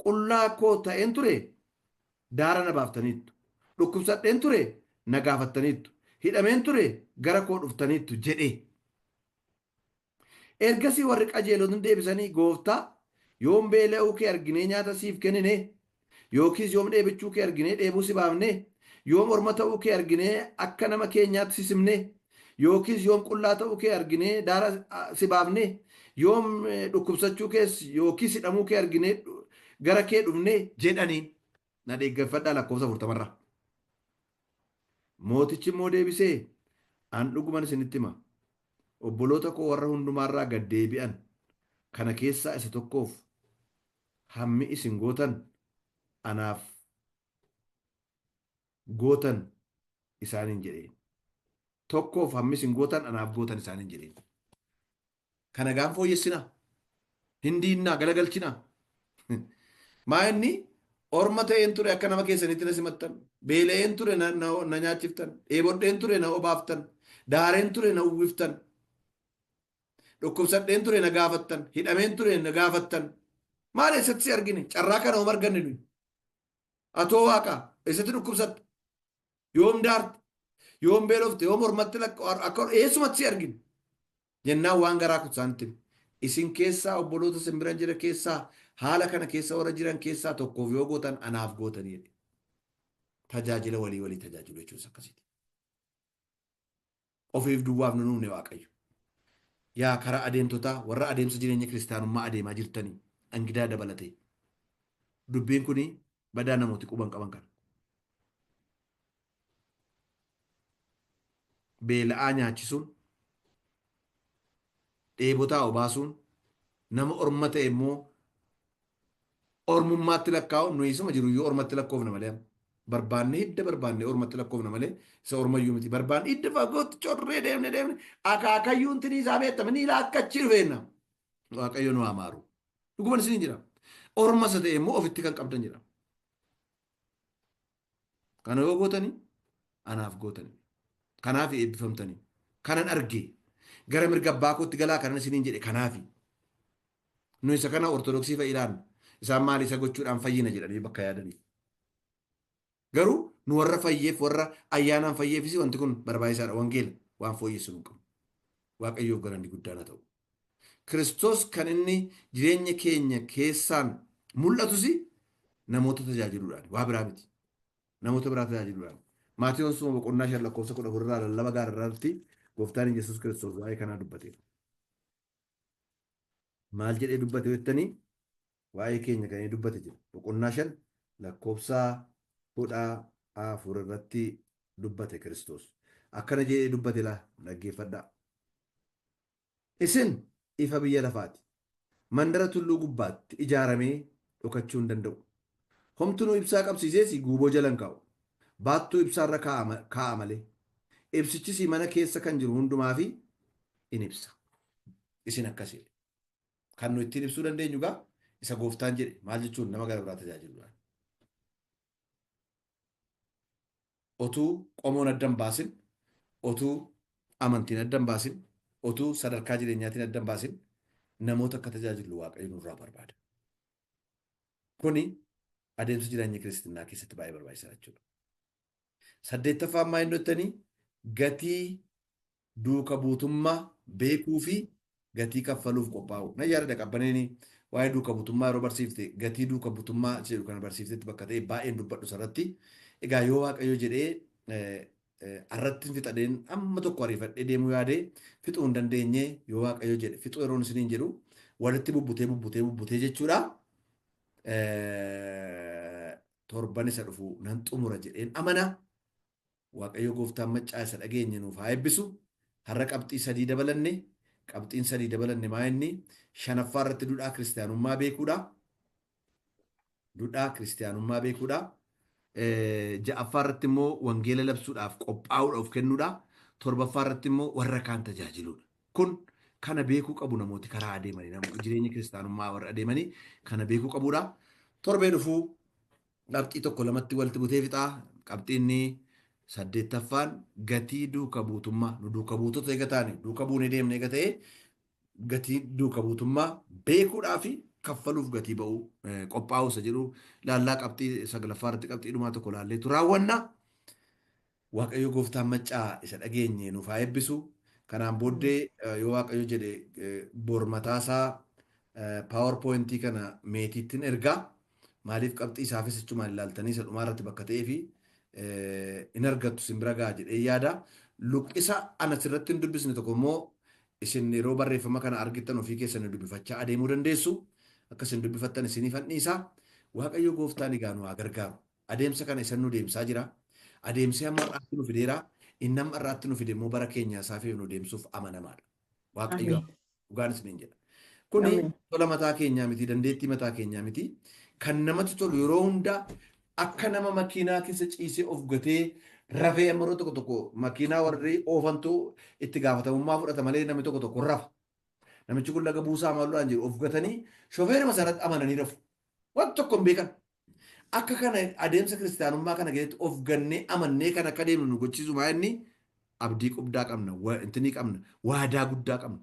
Qullaa koo ta'een ture, daara na baaftaniittu. Dhukkubsadheen ture, na gaafattaniittu. Hidhameen ture, gara koo dhuftaniittu jedhe. Ergasii warri qajeelotni deebisanii, Gooftaa, yoom beela'uu kee arginee nyaata siif kennine? Yookiis yoom dheebochuu kee arginee dheebuu si baafne? Yoom orma ta'uu kee arginee akka nama keenyaatti si simne? Yookiis yoom qullaa ta'uu kee arginee daara si baafne? Yoom dhukkubsachuu kees yookiis hidhamuu kee arginee gara kee dhufne jedhaniin. Na dhaggeeffadhaa lakkoofsa 40rra. Mootichi immoo deebisee, an dhuguman isinitti hima. Obboloota koo warra hundumaarraa gad deebi'an kana keessaa isa tokkoof hammi isin gootan anaaf gootan isaaniin jedheen. Tokkoof hammi isin gootan anaaf gootan isaaniin jedheen. Kana gaan fooyyessinaa. Hin diinnaa galagalchinaa. Maa inni orma ta'een ture akka nama keessanitti na simattan. Beela'een ture na nyaachiftan. Dheebodheen ture na obaaftan. Daareen ture na uwwiftan. Dhukkubsadheen ture na gaafattan. Hidhameen ture na gaafattan. Maal eessatti si argine? Carraa kana homa arganne nuyi. Atoo Waaqaa eessatti dhukkubsatte? Yoom daarte? Yoom beelofte? Yoom ormatti akka eessumatti si argine? Jennaan waan garaa kutasaanitti hime. Isin keessaa obboloota isin bira jira keessaa haala kana keessa warra jiran keessaa tokkoof yoo gootan anaaf gootanii jedhe. Tajaajila walii walii tajaajilu jechuunis akkasiiti. Ofiif duwwaaf nu nuumne Waaqayyo. Yaa karaa adeemtotaa warra adeemsa jireenya kiristaanummaa adeemaa jirtanii angidaa dabalatee. Dubbiin kuni badaa namooti quban qaban kana. Beela'aa nyaachisuun, dheebotaa obaasuun, nama orma ta'e immoo ormummaatti lakkaa'uun nuyi isuma jiru iyyuu ormatti lakkoofna malee barbaanne hidda barbaanne ormatti lakkoofna malee isa ormayyuu miti barbaanne hidda fagootti corree deemne deemne akaakayyuun tinii isaa beektame ni laakkachi dhufeenna. Waaqayyo nu haa maaru. Dhuguman isiniin jira. Orma isa ta'e immoo ofitti kan qabdan jira. Kana yoo gootanii anaaf gootanii. Kanaaf eebbifamtanii. Kanan arge gara mirga abbaa kootti galaa kanan isiniin jedhe kanaafi. Nu isa kana Ortodoksii fa'i ilaalla. Isaan maal isa gochuudhaan fayyina jedhanii bakka yaadaniif. Garuu nu warra fayyeef warra ayyaanaan fayyeefis wanti kun barbaachisaadha. Wangeela waan fooyyessu nu qabu. Waaqayyoof galanni guddaan haa ta'u. Kiristoos kan inni jireenya keenya keessaan mul'atus namoota tajaajiluudhaan waa biraa miti. Namoota biraa tajaajiluudhaan. Maatiyoos boqonnaa 5 lakkoofsa 14 irraa lallaba gaararraatti gooftaan Yesuus Kiristoos waa'ee kanaa dubbateera. Maal jedhee dubbate jettanii waa'ee keenya kan inni dubbate jira. Boqonnaa 5 lakkoofsa 14 irratti dubbate Kiristoos. Akkana jedhee dubbate laa dhaggeeffadhaa. Isin ifa biyya lafaati. Mandara tulluu gubbaatti ijaaramee dhokachuu hin danda'u. Homtinuu ibsaa qabsiisees guuboo jala hin kaa'u. Baattuu ibsaarra kaa'a malee. Ibsichis mana keessa kan jiru hundumaafi in ibsa. Isin akkasii. Kan nu ittiin ibsuu dandeenyu gaa isa gooftaan jedhe maal jechuun nama gara biraa tajaajiluudhaan. Otuu qomoon adda hin baasin, otuu amantiin adda hin baasin, otuu sadarkaa jireenyaatiin adda hin baasin namoota akka tajaajillu Waaqayyo nurraa barbaada. Kuni adeemsa jireenya kiristinnaa keessatti baay'ee barbaachisaa jechuudha. Saddeettaffaan maal jettanii gatii duuka buutummaa beekuu fi gatii kaffaluuf qophaa'uu. Nan yaadadha Qabbaneen waa'ee duuka buutummaa yeroo barsiifte gatii duuka buutummaa jedhu kana barsiiftetti bakka ta'e baay'een dubbadhu sarratti. Egaa yoo Waaqayyo jedhee arratti fixadheen amma tokko ariifadhee deemuu yaadee fixuu hin dandeenye yoo Waaqayyo jedhe fixuu yeroon isiniin jedhu walitti bubbutee bubbutee bubbutee jechuudha. Torban isa dhufu nan xumura jedheen amana. Waaqayyo gooftaan maccaa isa dhageenye nuuf haa eebbisu. Har'a qabxii sadii dabalanne. Qabxiin sadii dabalanne maa inni shanaffaa irratti duudhaa kiristaanummaa beekuudha. Duudhaa kiristaanummaa beekuudha. Ja'affaa irratti immoo wangeela labsuudhaaf qophaa'uudha of kennuudha. Torbaffaa irratti immoo warra kaan tajaajiluudha. Kun kana beekuu qabu namooti karaa adeemanii namoota jireenya kiristaanummaa warra adeemanii kana beekuu qabuudha. Torbee dhufuu qabxii tokko lamatti walitti butee fixaa. Qabxiin inni saddeettaffaan gatii duuka buutummaa nu duuka buutota eega taane duuka buunee deemne eega ta'e gatii duuka buutummaa beekuudhaa fi kaffaluuf gatii ba'uu qophaa'uu isa jedhu laallaa qabxii saglaffaa irratti qabxii dhumaa tokko laalleetu raawwanna. Waaqayyo gooftaan maccaa isa dhageenye nuuf haa eebbisu. Kanaan booddee yoo Waaqayyo jedhe bor mataasaa PowerPointii kana meetiittin ergaa. Maaliif qabxii isaafis achumaan ilaaltanii isa dhumaa irratti bakka ta'ee fi in argattu isin bira ga'a jedhee yaada. Luqqisa ana sirratti hin dubbisne tokko immoo Isin yeroo barreeffama kana argittan ofii keessan dubbifachaa adeemuu dandeessu. Akka isin dubbifattan isiniifan dhiisa. Waaqayyo gooftaan egaa nu haa gargaaru. Adeemsa kana isan nu deemsaa jira. Adeemsee hamma har'aatti nu fideera. Inni hamma har'aatti nu fide immoo bara keenya isaa fi nu deemsuuf amanamaadha. Waaqayyo Ameen. dhugaan isiniin jedha. Kuni Ameen. tola mataa keenyaa miti, dandeettii mataa keenyaa miti. Kan namatti tolu yeroo hunda akka nama makiinaa keessa ciisee of gatee rafee amma yeroo tokko tokko makiinaa warri oofantu itti gaafatamummaa fudhata malee namni tokko tokko rafa. Namichi kun laga buusaa maaludhaan jiru of gatanii shofeerima isaarratti amananii rafu. Waan tokko hin beekan. Akka kana adeemsa kiristaanummaa kana keessatti of gannee amannee kan akka deemnu nu gochiisu maa inni abdii guddaa qabna, intinii qabna, waadaa guddaa qabna.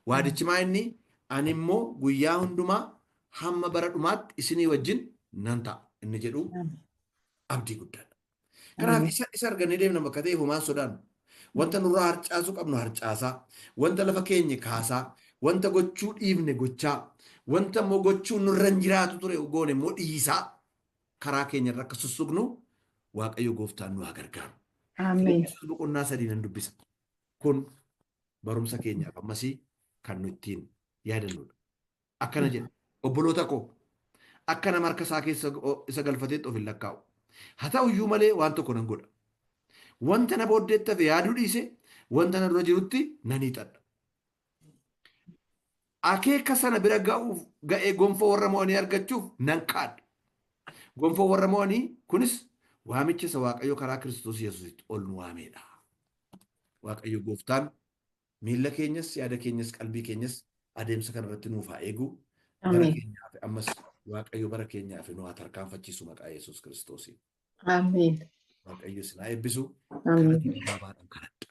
Waadichi maa inni ani immoo guyyaa hundumaa hamma bara dhumaatti isinii wajjin nan ta'a inni jedhu abdii guddaadha. Kanaaf isa argannee deemna bakka ta'eef homaan sodaannu. Wanta nurraa harcaasuu qabnu harcaasaa, wanta lafa keenye kaasaa, wanta gochuu dhiifne gochaa, wanta immoo gochuu nurra hin jiraatu ture goone immoo dhiisaa karaa keenya irra akka sussuqnu Waaqayyo gooftaan nu haa gargaaru. Ameen. Filiphisiiyuus boqonnaa 3 nan dubbisa. Kun barumsa keenyaaf ammasii kan nu ittiin yaadannudha. Akkana jedha. Obboloota koo, akka nama harka isaa keessa isa galfateetti of hin lakkaa'u. Haa ta'u iyyuu malee waan tokko nan godha. Wanta na booddeetti hafe yaaduu dhiise, wanta na dura jirutti nan hiixadha. Akeeka sana bira ga'uuf ga'ee gonfoo warra mo'anii argachuuf nan kaadha. Gonfoo warra mo'anii kunis waamicha isa Waaqayyo karaa Kiristoos Yesuusitti ol nu waamedha. Waaqayyo gooftaan miilla keenyas, yaada keenyas, qalbii keenyas adeemsa kana irratti nuuf haa eegu. Bara Ameen. keenyaaf ammas Waaqayyo bara keenyaaf nu haa tarkaanfachiisu maqaa Yesuus Kiristoosiin. Ameen. Waaqayyo isin haa eebbisu. Ameen. Kadhata gabaabaadhaan kadhadha.